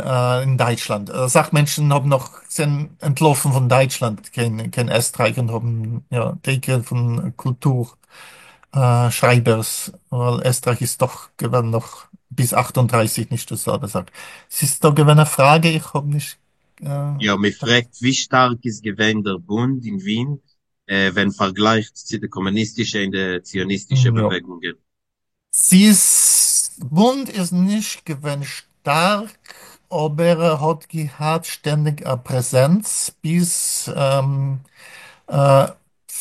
דייטשלאנד. אסאך מענטשן האבן נאך זענען אנטלאפן פון דייטשלאנד קיין עסטרייך און האבן, יא, בעיקר פון קולטור שרייבערס, ווייל עסטרייך איז דאך געווען נאך ביז 38 נישט דאס זעלבע זאך. ס'איז דא געווען א פראגע, איך האב נישט יא, מען געדאכט. פרעגט ווי שטארק איז געווען דער בונד אין ווין ווען פארגלייכט צו די קאמוניסטישע און די ציוניסטישע יא. באוועגונגען. ס'איז בונד איז נישט געווען שטארק, אבער ער האט געהאט שטענדיג א פרעזענץ ביז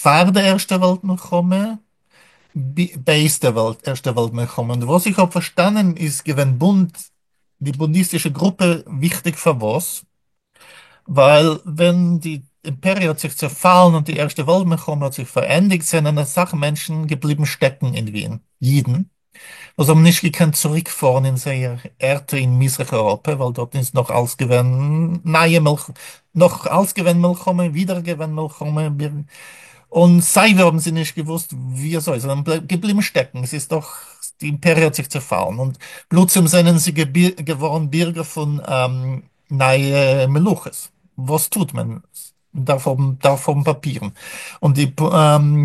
פאר די ערשטע וועלט מלחמה, בעת דער וועלט ערשטע וועלט מלחמה. און וואס איך האב פארשטאנען איז געווען בונד, די בונדיסטישע גרופע וויכטיג פארוואס? ווייל ווען די אימפעריע האט זיך צעפאלן און די ערשטע וועלט מלחמה האט זיך פארענדיגט זענען אסאך מענטשן געבליבן שטעקן אין ווין, אידן וואס האבן נישט געקענט צוריקפארן אין זייער ערטער אין מזרח אייראפע ווייל דארטן איז נאך אלס געווען נייע מלחמה, נאך אלס געווען מלחמה, ווידער געווען מלחמה, און סיי ווי האבן זיי נישט געוואוסט ווי אזוי, זיי זענען געבליבן שטעקן, עס איז דאך, די אימפעריע האט זיך צעפאלן און פלוצים זענען זיי געווארן בירגער פון נייע מלוכות, וואס טוט מען? מען דארף האבן פאפירן, און די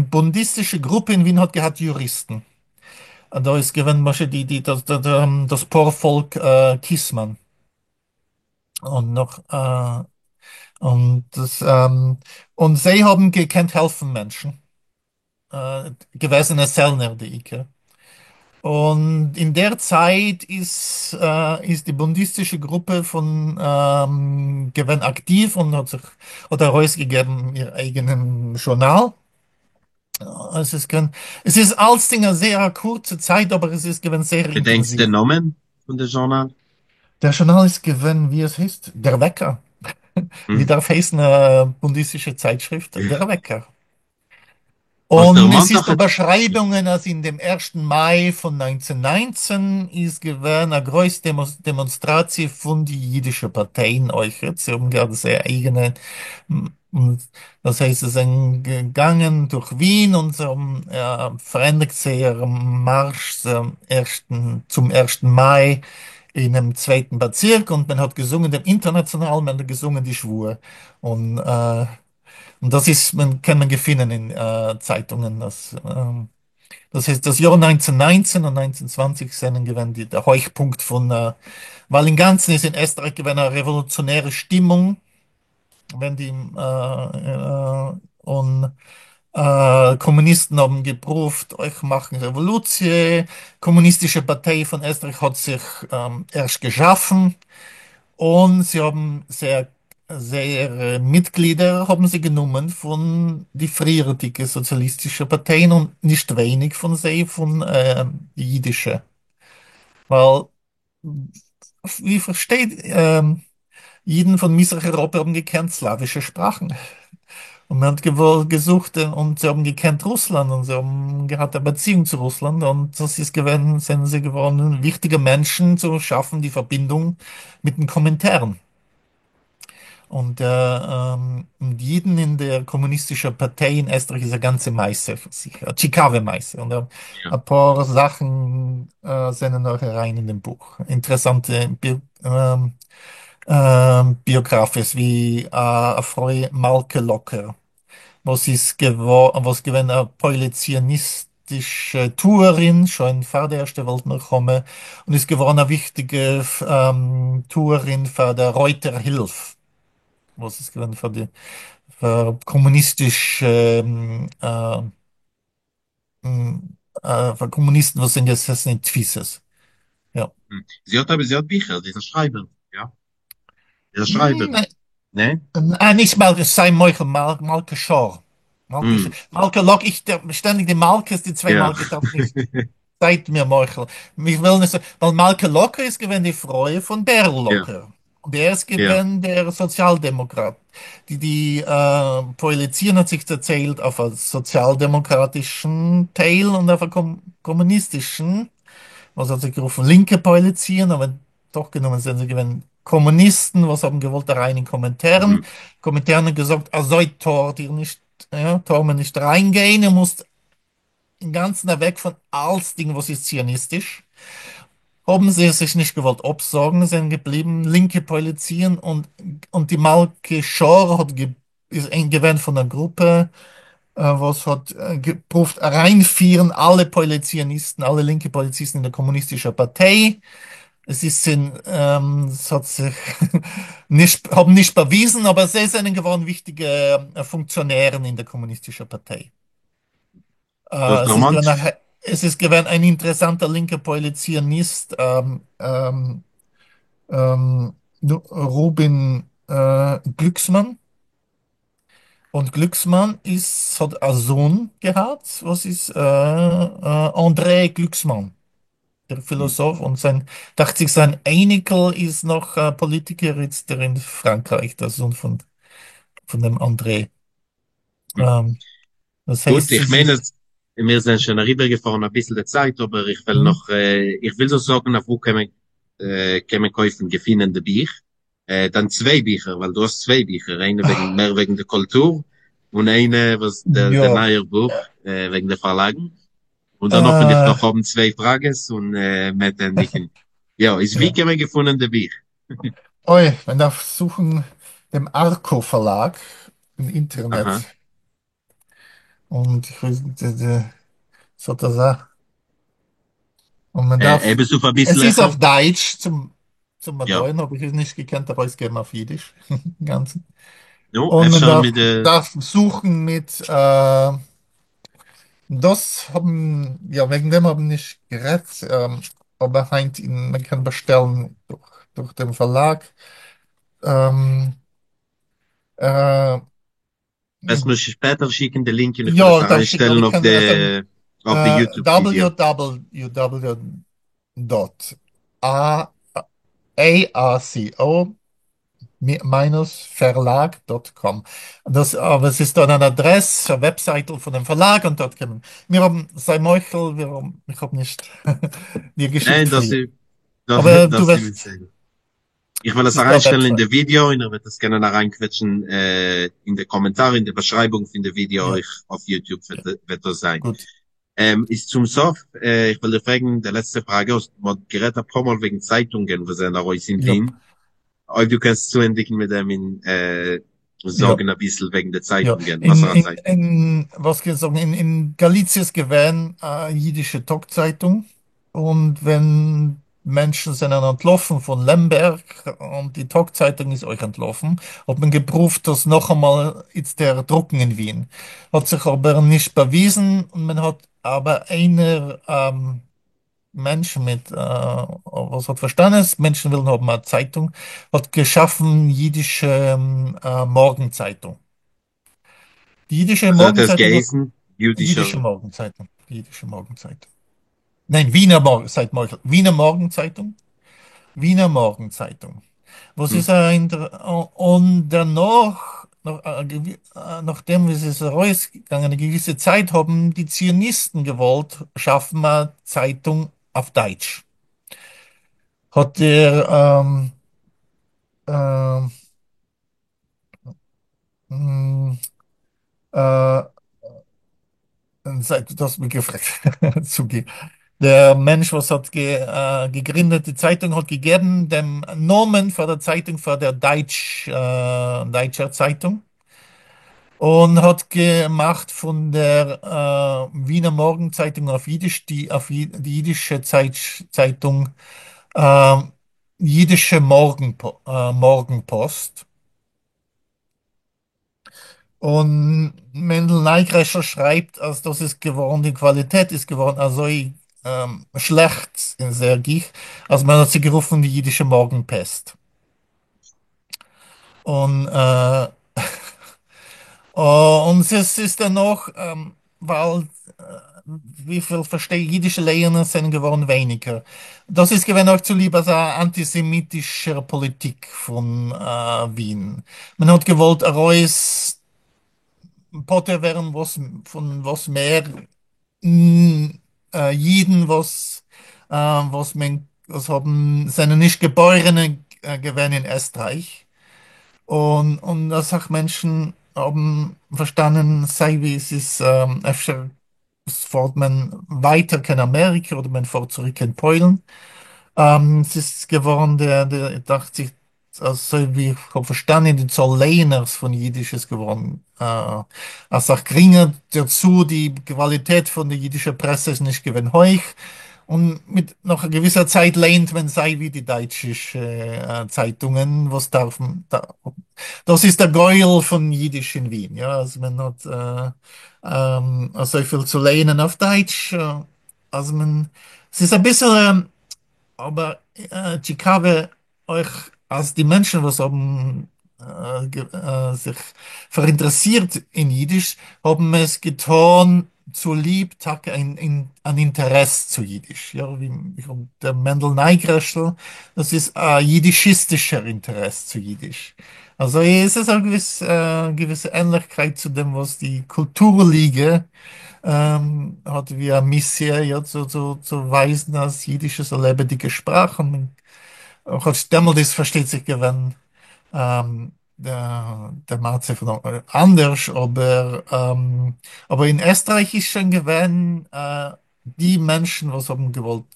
בונדיסטישע גרופע אין ווין האט געהאט יוריסטן, דא איז געווען למשל די די דאס דאס פארפאלק קיסמאן און נאך, און דאס און זיי האבן געקענט העלפן מענטשן, געוועזענע זעלנער די עיקר. און אין דער צייט איז די בונדיסטישע גרופע פון געווען אקטיוו און האט זיך האט ארויסגעגעבן איר אייגענעם זשורנאל. עס איז געווען, עס איז אלצדינג א זייער א קורצע צייט, אבער עס איז געווען זייער געדענקסט אינטענסיוו. די נאמען פון די זשורנאל? דער זשורנאל איז געווען, ווי עס הייסט, דער וועקער. ווי דארף הייסן א בונדיסטישע צייטשריפט? דער וועקער. האסט און עס דערמאנט איז דאך דא באשרייבונגען אז אין דעם ערשטן מאי פון 1919 איז געווען א גרויס דעמאנסטראציע פון די אידישע פארטייען אויכעט, זיי האבן געהאט זייער אייגענע, דאס הייסט זיי זענען געגאנגען דורך ווין און זיי האבן פארענדיגט זייער מארש צום ערשטן מאי אינעם צווייטן באצירק, און מען האט געזונגען דעם אינטערנאציאנאל, מען האט געזונגען די שבועה, און און דאס איז מען קען מען געפינען אין צייטונגען אז דאס איז דאס יאר 1919 און 1920 זענען געווען די דער הויכפונקט פון, ווייל אינגאנצן איז אין עסטרייך געווען א רעוואלוציאנערע שטימונג ווען די און קאמוניסטן האבן געפרואווט אויך מאכן רעוואלוציע, קאמוניסטישע פארטיי פון עסטרייך האט זיך ערשט געשאפן, און זיי האבן זייער זייערע מיטגלידער האבן זיי גענומען פון די פריערדיגע סאציאליסטישע פארטייען און נישט ווייניג פון זיי פון די אידישע, ווייל ווי פארשטייט אידן פון מזרח אייראפע האבן געקענט סלאווישע שפראכן און מען האט געוואלט געזוכט און זיי האבן געקענט רוסלאנד און זיי האבן געהאט א באציאונג צו רוסלאנד און דאס איז געווען זענען זיי געווארן וויכטיגע מענטשן צו שאפן די פארבינדונג מיטן קאמינטערן. און די אידן אין דער קאמוניסטישער פארטיי אין עסטרייך איז א גאנצע מעשה פאר זיך, א טשיקאווע מעשה, און אפאר זאכן זענען אויך אריין אין דעם בוך, אינטערעסאנטע ביאגראפיעס ווי א פרוי מלכה לאקער וואס איז געווארן, וואס געווען א פועלי ציוניסט. ציוניסטישע טוערין שוין פאר די ערשטע וועלט מלחמה און איז געווארן א וויכטיגע טוערין פאר דער רויטער הילף, וואס איז געווען פאר די פאר קאמוניסטיש פאר קאמוניסטן וואס זענען געזעסן אין תפיסות. יא. זי האט אבער זי האט ביכער, זי איז א שרייבער, יא? זי איז א שרייבערין, נע? נישט מלכה, זיי מוחל, מלכה שור. מלכה שור. מלכה לאק, איך שטענדיג די מלכות, די צוויי מלכות דארף נישט. זייט מיר מוחל. איך וויל נישט, ווייל מלכה לאקער איז געווען די פרוי פון בערל לאקער. און ער איז געווען דער סאציאלדעמאקראט. די פועלי ציון האט זיך צעטיילט אויף א סאציאלדעמאקראטישן טייל און אויף א קאמוניסטישן, וואס האט זיך גערופן לינקע פועלי ציון, אבער דאך גענומען זענען זיי געווען קאמוניסטן וואס האבן געוואלט אריין אין קאמינטערן. קאמינטערן האט געזאגט אזוי טארט איר נישט, טאר מען נישט אריינגיין, איר מוזט אינגאנצן אוועק פון אלצדינג וואס איז ציוניסטיש, האבן זיי זיך נישט געוואלט אפזאגן, זענען געבליבן לינקע פועלי ציון, און די מלכה שור האט איז געווען פון א גרופע וואס האט געפרואווט אריינפירן אלע פועלי ציוניסטן, אלע לינקע פועלי ציוניסטן אין דער קאמוניסטישער פארטיי, עס איז עס האט זיך נישט, האבן נישט באוויזן, אבער זיי זענען געווארן וויכטיגע פונקציאנערן אין דער קאמוניסטישער פארטיי. דו האסט עס איז דערמאנט? געווען א, עס איז געווען אן אינטערעסאנטער לינקער פועלי ציוניסט, רובין גליקסמאן, און גליקסמאן איז האט א זון געהאט וואס איז אנדרעי גליקסמאן, דער פילאסאף, און זיין, דאכט זיך זיין אייניקל איז נאך א פאליטיקער איצטער אין פראנקרייך, דער זון פון דעם אנדרעי. דאס גוט, הייסט, איך עס מיין איז. אז מיר זענען שוין אריבערגעפארן אביסל די צייט, אבער איך וועל נאך, איך וויל זאלסט זאגן אויף וואו קען מען קויפן, געפינען די בוך, דיין צוויי ביכער, ווייל דו האסט צוויי ביכער, איינע וועגן מער וועגן די קולטור, און איינע וואס דער נייער בוך וועגן די פארלאגן, און דערנאך וועל איך נאך האבן צוויי פראגעס און מ'עט ענדיגן. יא, איז ווי קען מען געפונען די בוך? אוי, מען דארף זוכן דעם ארקא פארלאג אין אינטערנעט. און איך ווייס נישט, עס האט אזא, און מען דארף, עפעס אויף עס אביסל איז העכער? אויף דייטש, צום באדויערן האב איך עס נישט געקענט ארויסגעבן אויף אידיש אינגאנצן. נו, און מען אפשר דארף מיט די. דארף זוכן מיט, דאס האבן, יא, וועגן דעם האבן נישט גערעדט, אבער היינט אין, מען קען באשטעלן דורך דעם פארלאג. וועסט מיר שפעטער שיקן די לינק און איך יא, וועל עס איך דארף שיקן, אבער אריינשטעלן איך אויף קען די זאגן אויף די יוטוב ווידעא. www dot a a c o minus Verlag dot com. דאס, אבער עס איז דא אן אדרעס, א וועבזייטל פון דעם פארלאג און דארט קען מען. מיר האבן, זיי מוחל, מיר האבן, איך האב נישט דיר געשיקט ניין, דאס פריער. איז דאס אבער דו דאס איז וועסט, בסדר. איך וועל עס ס'איז דא א אריינשטעלן אין וועבסייט. די ווידעא און איר וועט עס קענען אריינקוועטשן אין די קאמענטאר אין די באשרייבונג פון די ווידעא אויך אויף יוטוב וועט דאס זיין. גוט. איז צום סוף, איך וועל דיר פרעגן די לעצטע פראגע, האסט מ'האט גערעדט אפאר מאל וועגן צייטונגען וואס זענען ארויס אין ווין, אויב דו קענסט צוענדיגן מיט דעם און זאגן אביסל וועגן די יא, צייטונגען, אין, וואסערע אין, צייטונגען? אין, וואס קען איך זאגן, אין גאליציע איז געווען א אידישע טאג-צייטונג, און ווען מענטשן זענען אנטלאפן פון לעמבערג און די טאג-צייטונג איז אויך אנטלאפן, האט מען געפרואווט דאס נאכאמאל איצטער דרוקן אין ווין, האט זיך אבער נישט באוויזן, און מען האט אבער איינער מענטש מיט וואס האט פארשטאנען אז מענטשן ווילן האבן א צייטונג, האט געשאפן אידישע מארגן צייטונג. די אידישע אזוי האט מארגן עס צייטונג האט געהייסן? אידישע יודישער. מארגן צייטונג, די אידישע מארגן צייטונג. ניין, ווינער מארגן, זייט מוחל, ווינער מארגן צייטונג, ווינער מארגן צייטונג. וואס איז א און דערנאך, נאכדעם ווי עס איז ארויסגעגאנגען א געוויסע צייט, האבן די ציוניסטן געוואלט שאפן א צייטונג אויף דייטש. האט דער זייט דו האסט מיר געפרעגט, צוגעב. דער מענטש וואס האט געגרינדעט די צייטונג האט געגעבן דעם נאמען פאר דער צייטונג פאר דער דייטש, דייטשער צייטונג. און האט געמאכט פון דער ווינער מארגן-צייטונג אויף אידיש די אויף די אידישע צייטונג אידישע מארגן-פאסט. און מענדל נייגרעשל שרייבט אז דאס איז געווארן, די קוואליטעט איז געווארן אזוי שלעכט און זייער גיך, אז מען האט זי גערופן די אידישע מארגן-פעסט. און און עס איז דערנאך, ווייל וויפיל פארשטיי אידישע לייענער זענען געווארן ווייניגער. דאס איז געווען אויך צוליב אזא אנטיסעמיטישער פאליטיק פון ווין. מען האט געוואלט ארויס פטור ווערן וואס פון וואס מער אידן וואס וואס מען וואס האבן זענען נישט געבוירענע געווען אין עסטרייך. און און אסאך מענטשן האבן פארשטאנען סיי ווי עס איז אפשר פארט מען ווייטער קיין אמעריקע אדער מען פארט צוריק קיין פוילן. עס איז געווארן די די דאכט זיך אזוי ווי איך האב פארשטאנען די צאל לייענערס פון אידיש איז געווארן אסאך גרינגער, דערצו די קוואליטעט פון די אידישע פרעסע איז נישט געווען הויך, און מיט נאך א געוויסער צייט לייענט מען סיי ווי די דייטשישע צייטונגען וואס דארפן, דאס איז דער גורל פון אידיש אין ווין, יא, אז מען האט אזויפיל צו לייענען אויף דייטש, אז מען, ס'איז אביסעלע, אבער טשיקאווע אויך אז די מענטשן וואס האבן זיך פאראינטערעסירט אין אידיש האבן עס געטאן צוליב טאקע אן אינטערעס צו אידיש, יא, ווי דער מענדל נייגרעשל, דאס איז א אידישיסטישער אינטערעס צו אידיש, אזוי איז עס א געוויסע ענליכקייט צו דעם וואס די קולטור ליגע האט ווי א מיסיע, יא, צו ווייזן אז אידיש איז א לעבעדיגע שפראך און מען כאטש דעמאלט איז פארשטייט זיך געווען דער מצב אנדערש, אבער אבער אין עסטרייך איז שוין געווען די מענטשן וואס האבן געוואלט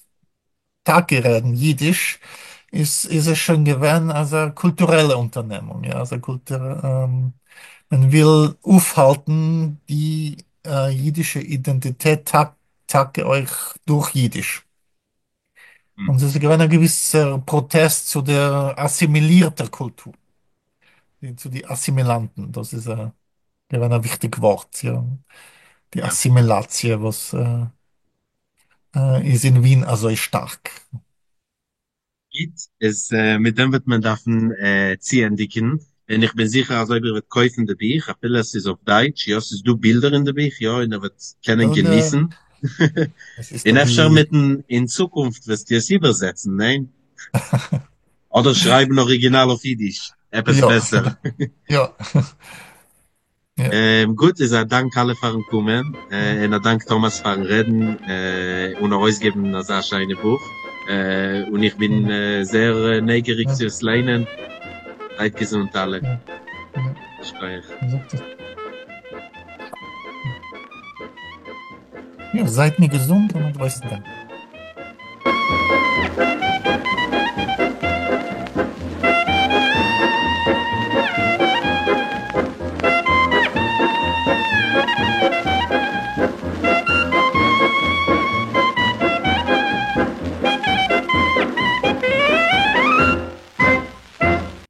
טאקע רעדן אידיש, איז איז עס שוין געווען אזא קולטורעלע אונטערנעמונג, יא, אזא קולטור, מען וויל אויפהאלטן די אידישע אידענטיטעט טאקע אויך דורך אידיש. און עס איז געווען א געוויסער פראטעסט צו דער אסימילירטער קולטור, צו די אסימילאנטן, דאס איז געווען א וויכטיג ווארט, יא, די אסימילאציע וואס איז אין ווין אזוי שטארק. גוט, איז מיט דעם וועט מען דארפן צוענדיגן, און איך בין זיכער אז אויב איר וועט קויפן די בוך, אפילו עס איז אויף דייטש, יא, ס'איז דא בילדער אין די בוך, יא, און איר וועט קענען געניסן. און אפשר מיטן אין צוקונפט וועסטו עס איבערזעצן, ניין? אדער שרייבן אריגינאל אויף אידיש, עפעס בעסער. יא. גוט, איז א דאנק אלע פארן קומען, און א דאנק טאמאס פארן רעדן און ארויסגעבן אזא שיינע בוך, און איך בין זייער נייגעריג צו עס ליינען. זייט געזונט אלע. שכוח. יא, זייט מיר געזונט און א גרויסן דאנק.